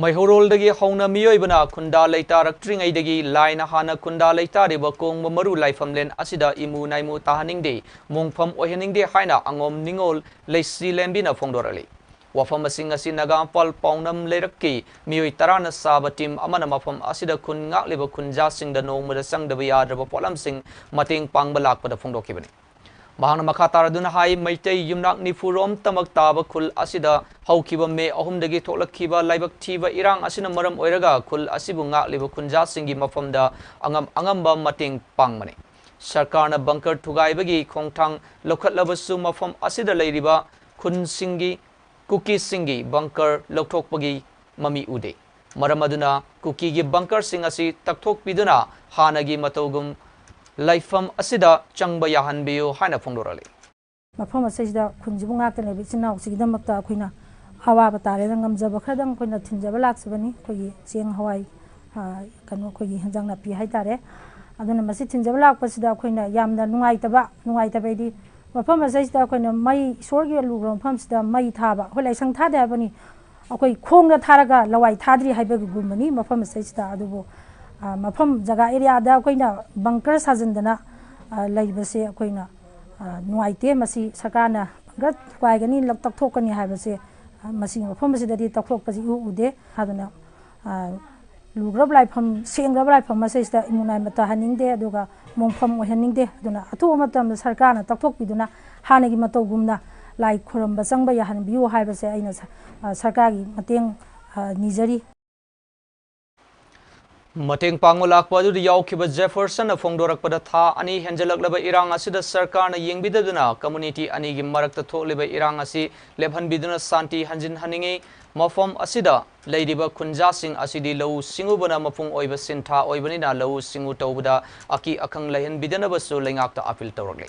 ꯃꯩꯍꯧꯔꯣꯜꯗꯒꯤ ꯍꯧꯅ ꯃꯤꯑꯣꯏꯕꯅ ꯈꯨꯟꯗꯥ ꯂꯩꯇꯥꯔꯛꯇ꯭ꯔꯤꯉꯩꯗꯒꯤ ꯂꯥꯏꯅ ꯍꯥꯟꯅ ꯈꯨꯟꯗꯥ ꯂꯩꯇꯥꯔꯤꯕ ꯀꯣꯡꯕ ꯃꯔꯨ ꯂꯥꯏꯐꯝꯂꯦꯟ ꯑꯁꯤꯗ ꯏꯃꯨ ꯅꯥꯏꯃꯨ ꯇꯥꯍꯟꯅꯤꯡꯗꯦ, ꯃꯣꯡꯐꯝ ꯑꯣꯏꯍꯟꯅꯤꯡꯗꯦ ꯍꯥꯏꯅ ꯑꯉꯣꯝ ꯅꯤꯉꯣꯜ ꯂꯩꯁꯤ ꯂꯦꯝꯕꯤꯅ ꯐꯣꯡꯗꯣꯔꯛꯂꯤ꯫ ꯋꯥꯐꯝꯁꯤꯡ ꯑꯁꯤ ꯅꯥꯒꯥ ꯃꯄꯥꯜ ꯄꯥꯎꯅꯝ ꯂꯩꯔꯛꯀꯤ ꯃꯤꯑꯣꯏ ꯇꯔꯥꯅ ꯁꯥꯕ ꯇꯤꯝ ꯑꯃꯅ ꯃꯐꯝ ꯑꯁꯤꯗ ꯈꯨꯟ ꯉꯥꯛꯂꯤꯕ ꯈꯨꯟꯖꯥꯁꯤꯡꯗ ꯅꯣꯡꯃꯗ ꯆꯪꯗꯕ ꯌꯥꯗ꯭ꯔꯕ ꯄꯣꯠꯂꯝꯁꯤꯡ ꯃꯇꯦꯡ ꯄꯥꯡꯕ ꯂꯥꯛꯄꯗ ꯐꯣꯡꯗꯣꯛꯈꯤꯕꯅꯤ꯫ ꯃꯍꯥꯛꯅ ꯃꯈꯥ ꯇꯥꯔꯗꯨꯅ ꯍꯥꯏ, ꯃꯩꯇꯩ ꯌꯨꯝꯅꯥꯛ ꯅꯤꯐꯨ ꯔꯣꯝ ꯇꯃꯛ ꯇꯥꯕ ꯈꯨꯜ ꯑꯁꯤꯗ ꯍꯧꯈꯤꯕ ꯃꯦ ꯑꯍꯨꯝꯗꯒꯤ ꯊꯣꯛꯂꯛꯈꯤꯕ ꯂꯥꯏꯕꯛ ꯊꯤꯕ ꯏꯔꯥꯡ ꯑꯁꯤꯅ ꯃꯔꯝ ꯑꯣꯏꯔꯒ ꯈꯨꯜ ꯑꯁꯤꯕꯨ ꯉꯥꯛꯂꯤꯕ ꯈꯨꯟꯖꯥꯁꯤꯡꯒꯤ ꯃꯐꯝꯗ ꯑꯉꯝ ꯑꯉꯝꯕ ꯃꯇꯦꯡ ꯄꯥꯡꯕꯅꯤ꯫ ꯁꯔꯀꯥꯔꯅ ꯕꯪꯀꯔ ꯊꯨꯒꯥꯏꯕꯒꯤ ꯈꯣꯡꯊꯥꯡ ꯂꯧꯈꯠꯂꯕꯁꯨ ꯃꯐꯝ ꯑꯁꯤꯗ ꯂꯩꯔꯤꯕ ꯈꯨꯟꯁꯤꯡꯒꯤ ꯀꯨꯀꯤꯁꯤꯡꯒꯤ ꯕꯪꯀꯔ ꯂꯧꯊꯣꯛꯄꯒꯤ ꯃꯃꯤ ꯎꯗꯦ꯫ ꯃꯔꯝ ꯑꯗꯨꯅ ꯀꯨꯀꯤꯒꯤ ꯕꯪꯀꯔꯁꯤꯡ ꯑꯁꯤ ꯇꯛꯊꯣꯛꯄꯤꯗꯨꯅ ꯍꯥꯟꯅꯒꯤ ꯃꯇꯧꯒꯨꯝ ꯂꯩꯐꯝ ꯑꯁꯤꯗ ꯆꯪꯕ ꯌꯥꯍꯟꯕꯤꯌꯨ ꯍꯥꯏꯅ ꯐꯣꯡꯗꯣꯔꯛꯂꯤ꯫ ꯃꯐꯝ ꯑꯁꯤꯗ ꯈꯨꯟꯁꯤꯕꯨ ꯉꯥꯛꯇꯅ ꯂꯩꯕ ꯏꯆꯤꯟ ꯏꯅꯥꯎꯁꯤꯒꯤꯗꯃꯛꯇ ꯑꯩꯈꯣꯏꯅ ꯑꯋꯥꯕ ꯇꯥꯔꯦꯅ ꯉꯝꯖꯕ ꯈꯔꯗꯪ ꯑꯩꯈꯣꯏꯅ ꯊꯤꯟꯖꯕ ꯂꯥꯛꯆꯕꯅꯤ꯫ ꯑꯩꯈꯣꯏꯒꯤ ꯆꯦꯡ, ꯍꯋꯥꯏ, ꯑ, ꯀꯩꯅꯣ, ꯑꯩꯈꯣꯏꯒꯤ ꯍꯦꯟꯖꯥꯡ ꯅꯥꯄꯤ ꯍꯥꯏꯇꯥꯔꯦ꯫ ꯑꯗꯨꯅ ꯃꯁꯤ ꯊꯤꯟꯖꯕ ꯂꯥꯛꯄꯁꯤꯗ ꯑꯩꯈꯣꯏꯅ ꯌꯥꯝꯅ ꯅꯨꯡꯉꯥꯏꯇꯕ, ꯅꯨꯡꯉꯥꯏꯇꯕ ꯍꯥꯏꯗꯤ ꯃꯐꯝ ꯑꯁꯤꯗꯩꯁꯤꯗ ꯑꯩꯈꯣꯏꯅ ꯃꯩ, ꯏꯁꯣꯔꯒꯤ ꯂꯨꯈ꯭ꯔꯕ ꯃꯐꯝꯁꯤꯗ ꯃꯩ ꯊꯥꯕ, ꯑꯩꯈꯣꯏ ꯂꯥꯏꯁꯪ ꯊꯥꯗꯦ ꯍꯥꯏꯕꯅꯤ, ꯑꯩꯈꯣꯏ ꯈꯣꯡꯗ ꯊꯥꯔꯒ ꯂꯋꯥꯏ ꯊꯥꯗ꯭ꯔꯤ ꯍꯥꯏꯕꯒꯨꯝꯕꯅꯤ ꯃꯐꯝ ꯑꯁꯤꯗꯩꯁꯤꯗ꯫ ꯑꯗꯨꯕꯨ, ꯑ, ꯃꯐꯝ ꯖꯒꯥ ꯑꯦꯔꯤꯌꯥꯗ ꯑꯩꯈꯣꯏꯅ ꯕꯪꯀꯔ ꯁꯥꯖꯤꯟꯗꯅ, ꯑ, ꯂꯩꯕꯁꯦ ꯑꯩꯈꯣꯏꯅ, ꯑ, ꯅꯨꯡꯉꯥꯏꯇꯦ꯫ ꯃꯁꯤ ꯁꯔꯀꯥꯔꯅ ꯕꯪꯀꯔ ꯊꯨꯒꯥꯏꯒꯅꯤ, ꯂꯧ-, ꯇꯛꯊꯣꯛꯀꯅꯤ ꯍꯥꯏꯕꯁꯦ, ꯑ, ꯃꯁꯤ ꯃꯐꯝ ꯑꯁꯤꯗꯗꯤ ꯇꯛꯊꯣꯛꯄꯁꯤ ꯏꯎ ꯎꯗꯦ꯫ ꯑꯗꯨꯅ, ꯑ, ꯂꯨꯈ꯭ꯔꯕ ꯂꯥꯏꯐꯝ, ꯁꯦꯡꯈ꯭ꯔꯕ ꯂꯥꯏꯐꯝ ꯑꯁꯤꯁꯤꯗ ꯏꯃꯨꯡ ꯅꯥꯏ ꯃꯇꯥ ꯍꯟꯅꯤꯡꯗꯦ, ꯑꯗꯨꯒ ꯃꯣꯡꯐꯝ ꯑꯣꯏꯍꯟꯅꯤꯡꯗꯦ꯫ ꯑꯗꯨꯅ ꯑꯊꯨꯕ ꯃꯇꯝꯗ ꯁꯔꯀꯥꯔꯅ ꯇꯛꯊꯣꯛꯄꯤꯗꯨꯅ ꯍꯥꯟꯅꯒꯤ ꯃꯇꯧꯒꯨꯝꯅ ꯂꯥꯏ ꯈꯨꯔꯨꯝꯕ ꯆꯪꯕ ꯌꯥꯍꯟꯕꯤꯌꯨ ꯍꯥꯏꯕꯁꯦ ꯑꯩꯅ ꯁ-, ꯑ, ꯁꯔꯀꯥꯔꯒꯤ ꯃꯇꯦꯡ, ꯑ, ꯅꯤꯖꯔꯤ꯫ ꯃꯇꯦꯡ ꯄꯥꯡꯕ ꯂꯥꯛꯄ ꯑꯗꯨꯗ ꯌꯥꯎꯈꯤꯕ ꯖꯦꯐꯔꯁꯟꯅ ꯐꯣꯡꯗꯣꯔꯛꯄꯗ, ꯊꯥ ꯑꯅꯤ ꯍꯦꯟꯖꯂꯛꯂꯕ ꯏꯔꯥꯡ ꯑꯁꯤꯗ ꯁꯔꯀꯥꯔꯅ ꯌꯦꯡꯕꯤꯗꯗꯨꯅ ꯀꯝꯃꯨꯅꯤꯇꯤ ꯑꯅꯤꯒꯤ ꯃꯔꯛꯇ ꯊꯣꯛꯂꯤꯕ ꯏꯔꯥꯡ ꯑꯁꯤ ꯂꯦꯞꯍꯟꯕꯤꯗꯨꯅ ꯁꯥꯟꯇꯤ ꯍꯟꯖꯤꯟꯍꯟꯅꯤꯡꯏ꯫ ꯃꯐꯝ ꯑꯁꯤꯗ ꯂꯩꯔꯤꯕ ꯈꯨꯟꯖꯥꯁꯤꯡ ꯑꯁꯤꯗꯤ ꯂꯧꯎ ꯁꯤꯡꯎꯕꯅ ꯃꯄꯨꯡ ꯑꯣꯏꯕ ꯁꯤꯟꯊꯥ ꯑꯣꯏꯕꯅꯤꯅ ꯂꯧꯎ ꯁꯤꯡꯎ ꯇꯧꯕꯗ ꯑꯀꯤ ꯑꯈꯪ ꯂꯩꯍꯟꯕꯤꯗꯅꯕꯁꯨ ꯂꯩꯉꯥꯛꯇ ꯑꯥꯄꯤꯜ ꯇꯧꯔꯛꯂꯤ꯫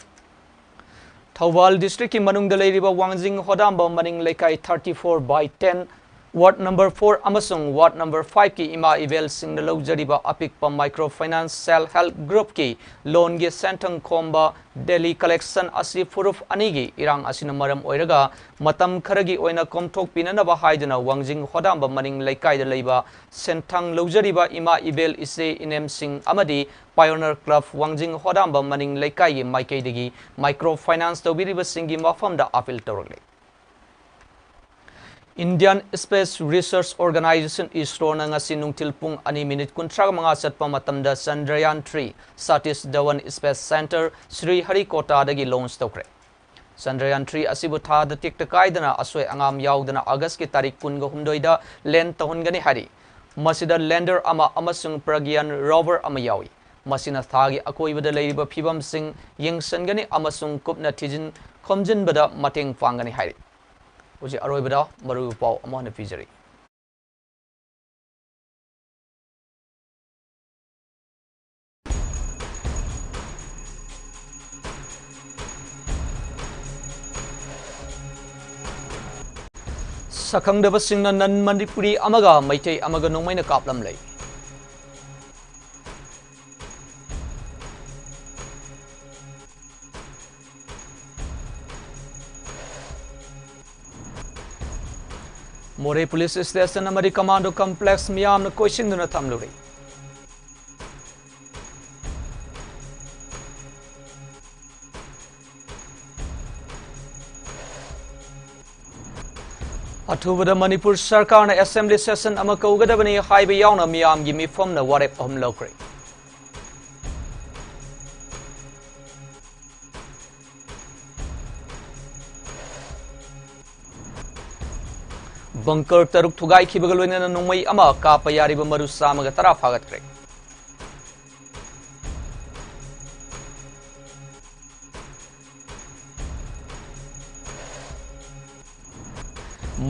ꯊꯧꯕꯥꯜ ꯗꯤꯁꯇ꯭ꯔꯤꯛꯀꯤ ꯃꯅꯨꯡꯗ ꯂꯩꯔꯤꯕ ꯋꯥꯡꯖꯤꯡ ꯍꯣꯗꯥꯝꯕ ꯃꯅꯤꯡ ꯂꯩꯀꯥꯏ thirty four by ten, ward number four ꯑꯃꯁꯨꯡ ward number five ꯀꯤ ꯏꯃꯥ ꯏꯕꯦꯜꯁꯤꯡꯅ ꯂꯧꯖꯔꯤꯕ ꯑꯄꯤꯛꯄ micro finance self help group ꯀꯤ loan ꯒꯤ ꯁꯦꯟꯊꯪ ꯈꯣꯝꯕ daily collection ꯑꯁꯤ ꯐꯨꯔꯨꯞ ꯑꯅꯤꯒꯤ ꯏꯔꯥꯡ ꯑꯁꯤꯅ ꯃꯔꯝ ꯑꯣꯏꯔꯒ ꯃꯇꯝ ꯈꯔꯒꯤ ꯑꯣꯏꯅ ꯀꯣꯝꯊꯣꯛꯄꯤꯅꯅꯕ ꯍꯥꯏꯗꯨꯅ ꯋꯥꯡꯖꯤꯡ ꯍꯣꯗꯥꯝꯕ ꯃꯅꯤꯡ ꯂꯩꯀꯥꯏꯗ ꯂꯩꯕ ꯁꯦꯟꯊꯪ ꯂꯧꯖꯔꯤꯕ ꯏꯃꯥ ꯏꯕꯦꯜ, ꯏꯆꯦ ꯏꯅꯦꯝꯁꯤꯡ ꯑꯃꯗꯤ Pioneer Club ꯋꯥꯡꯖꯤꯡ ꯍꯣꯗꯥꯝꯕ ꯃꯅꯤꯡ ꯂꯩꯀꯥꯏꯒꯤ ꯃꯥꯏꯀꯩꯗꯒꯤ micro finance ꯇꯧꯕꯤꯔꯤꯕꯁꯤꯡꯒꯤ ꯃꯐꯝꯗ ꯑꯥꯄꯤꯜ ꯇꯧꯔꯛꯂꯤ꯫ Indian Space Research Organization, ISROꯅ ꯉꯁꯤ ꯅꯨꯡꯊꯤꯜ ꯄꯨꯡ ꯑꯅꯤ ꯃꯤꯅꯤꯠ ꯀꯨꯟꯊ꯭ꯔꯥ ꯃꯉꯥ ꯆꯠꯄ ꯃꯇꯝꯗ Chandrayaan three Satish Dhawan Space Centre, Sriharikotadagi launch ꯇꯧꯈ꯭ꯔꯦ꯫ Chandrayaan three ꯑꯁꯤꯕꯨ ꯊꯥꯗ ꯇꯦꯛꯇ ꯀꯥꯏꯗꯅ ꯑꯁꯣꯏ ꯑꯉꯥꯝ ꯌꯥꯎꯗꯅ Augustꯀꯤ ꯇꯥꯔꯤꯛ ꯀꯨꯟꯒ ꯍꯨꯝꯗꯣꯏꯗ land ꯇꯧꯍꯟꯒꯅꯤ ꯍꯥꯏꯔꯤ꯫ ꯃꯁꯤꯗ lander ꯑꯃ ꯑꯃꯁꯨꯡ Pragyan rover ꯑꯃ ꯌꯥꯎꯏ꯫ ꯃꯁꯤꯅ ꯊꯥꯒꯤ ꯑꯀꯣꯏꯕꯗ ꯂꯩꯔꯤꯕ ꯐꯤꯕꯝꯁꯤꯡ ꯌꯦꯡꯁꯤꯟꯒꯅꯤ ꯑꯃꯁꯨꯡ ꯀꯨꯞꯅ ꯊꯤꯖꯤꯟ ꯈꯣꯝꯖꯤꯟꯕꯗ ꯃꯇꯦꯡ ꯄꯥꯡꯒꯅꯤ ꯍꯥꯏꯔꯤ꯫ ꯍꯧꯖꯤꯛ ꯑꯔꯣꯏꯕꯗ ꯃꯔꯨꯑꯣꯏꯕ ꯄꯥꯎ ꯑꯃꯨꯛ ꯍꯟꯅ ꯄꯤꯖꯔꯤ꯫ ꯁꯛꯈꯪꯗꯕꯁꯤꯡꯅ non Manipuri ꯑꯃꯒ ꯃꯩꯇꯩ ꯑꯃꯒ ꯅꯣꯡꯃꯩꯅ ꯀꯥꯞꯂꯝꯂꯦ꯫ ꯃꯣꯔꯦ police station ꯑꯃꯗꯤ commando complex ꯃꯤꯌꯥꯝꯅ ꯀꯣꯏꯁꯤꯟꯗꯨꯅ ꯊꯝꯂꯨꯔꯦ꯫ ꯑꯊꯨꯕꯗ ꯃꯅꯤꯄꯨꯔ ꯁꯔꯀꯥꯔꯅ assembly session ꯑꯃ ꯀꯧꯒꯗꯕꯅꯤ ꯍꯥꯏꯕ ꯌꯥꯎꯅ ꯃꯤꯌꯥꯝꯒꯤ ꯃꯤꯐꯝꯅ ꯋꯥꯔꯦꯞ ꯑꯍꯨꯝ ꯂꯧꯈ꯭ꯔꯦ꯫ Bunker ꯇꯔꯨꯛ ꯊꯨꯒꯥꯏꯈꯤꯕꯒ ꯂꯣꯏꯅꯅ ꯅꯣꯡꯃꯩ ꯑꯃ ꯀꯥꯞꯄ ꯌꯥꯔꯤꯕ ꯃꯔꯨ ꯆꯥꯝꯃꯒ ꯇꯔꯥ ꯐꯥꯒꯠꯈ꯭ꯔꯦ꯫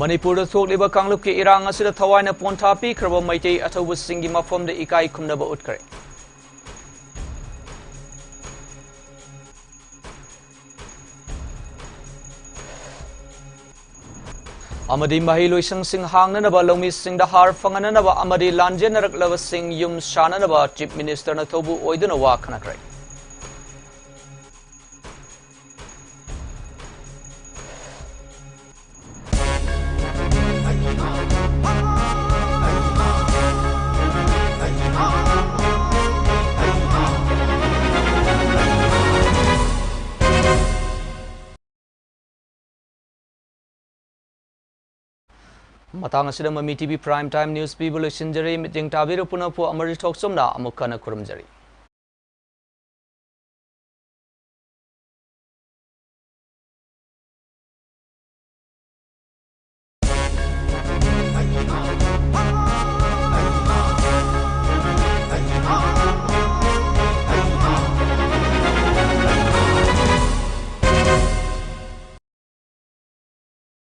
ꯃꯅꯤꯄꯨꯔꯗ ꯊꯣꯛꯂꯤꯕ ꯀꯥꯡꯂꯨꯞꯀꯤ ꯏꯔꯥꯡ ꯑꯁꯤꯗ ꯊꯋꯥꯏꯅ ꯄꯣꯟꯊꯥ ꯄꯤꯈ꯭ꯔꯕ ꯃꯩꯇꯩ ꯑꯊꯧꯕꯁꯤꯡꯒꯤ ꯃꯐꯝꯗ ꯏꯀꯥꯏ ꯈꯨꯝꯅꯕ ꯎꯠꯈ꯭ꯔꯦ꯫ ꯑꯃꯗꯤ ꯃꯍꯩ ꯂꯣꯏꯁꯪꯁꯤꯡ ꯍꯥꯡꯅꯅꯕ, ꯂꯧꯃꯤꯁꯤꯡꯗ ꯍꯥꯔ ꯐꯪꯍꯟꯅꯅꯕ ꯑꯃꯗꯤ ꯂꯥꯟꯖꯦꯟꯅꯔꯛꯂꯕꯁꯤꯡ ꯌꯨꯝ ꯁꯥꯅꯅꯕ Chief Minister ꯅ ꯊꯧꯕꯨ ꯑꯣꯏꯗꯨꯅ ꯋꯥ ꯈꯟꯅꯈ꯭ꯔꯦ꯫ ꯃꯇꯥꯡ ꯑꯁꯤꯗ ꯃꯃꯤ T V Prime Time News ꯄꯤꯕ ꯂꯣꯏꯁꯤꯟꯖꯔꯤ꯫ ꯃꯤꯠꯌꯦꯡ ꯇꯥꯕꯤꯔ ꯄꯨꯝꯅꯃꯛꯄꯨ ꯑꯃꯔꯖꯤꯠ ꯊꯣꯛꯆꯣꯝꯅ ꯑꯃꯨꯛ ꯍꯟꯅ ꯈꯨꯔꯨꯝꯖꯔꯤ꯫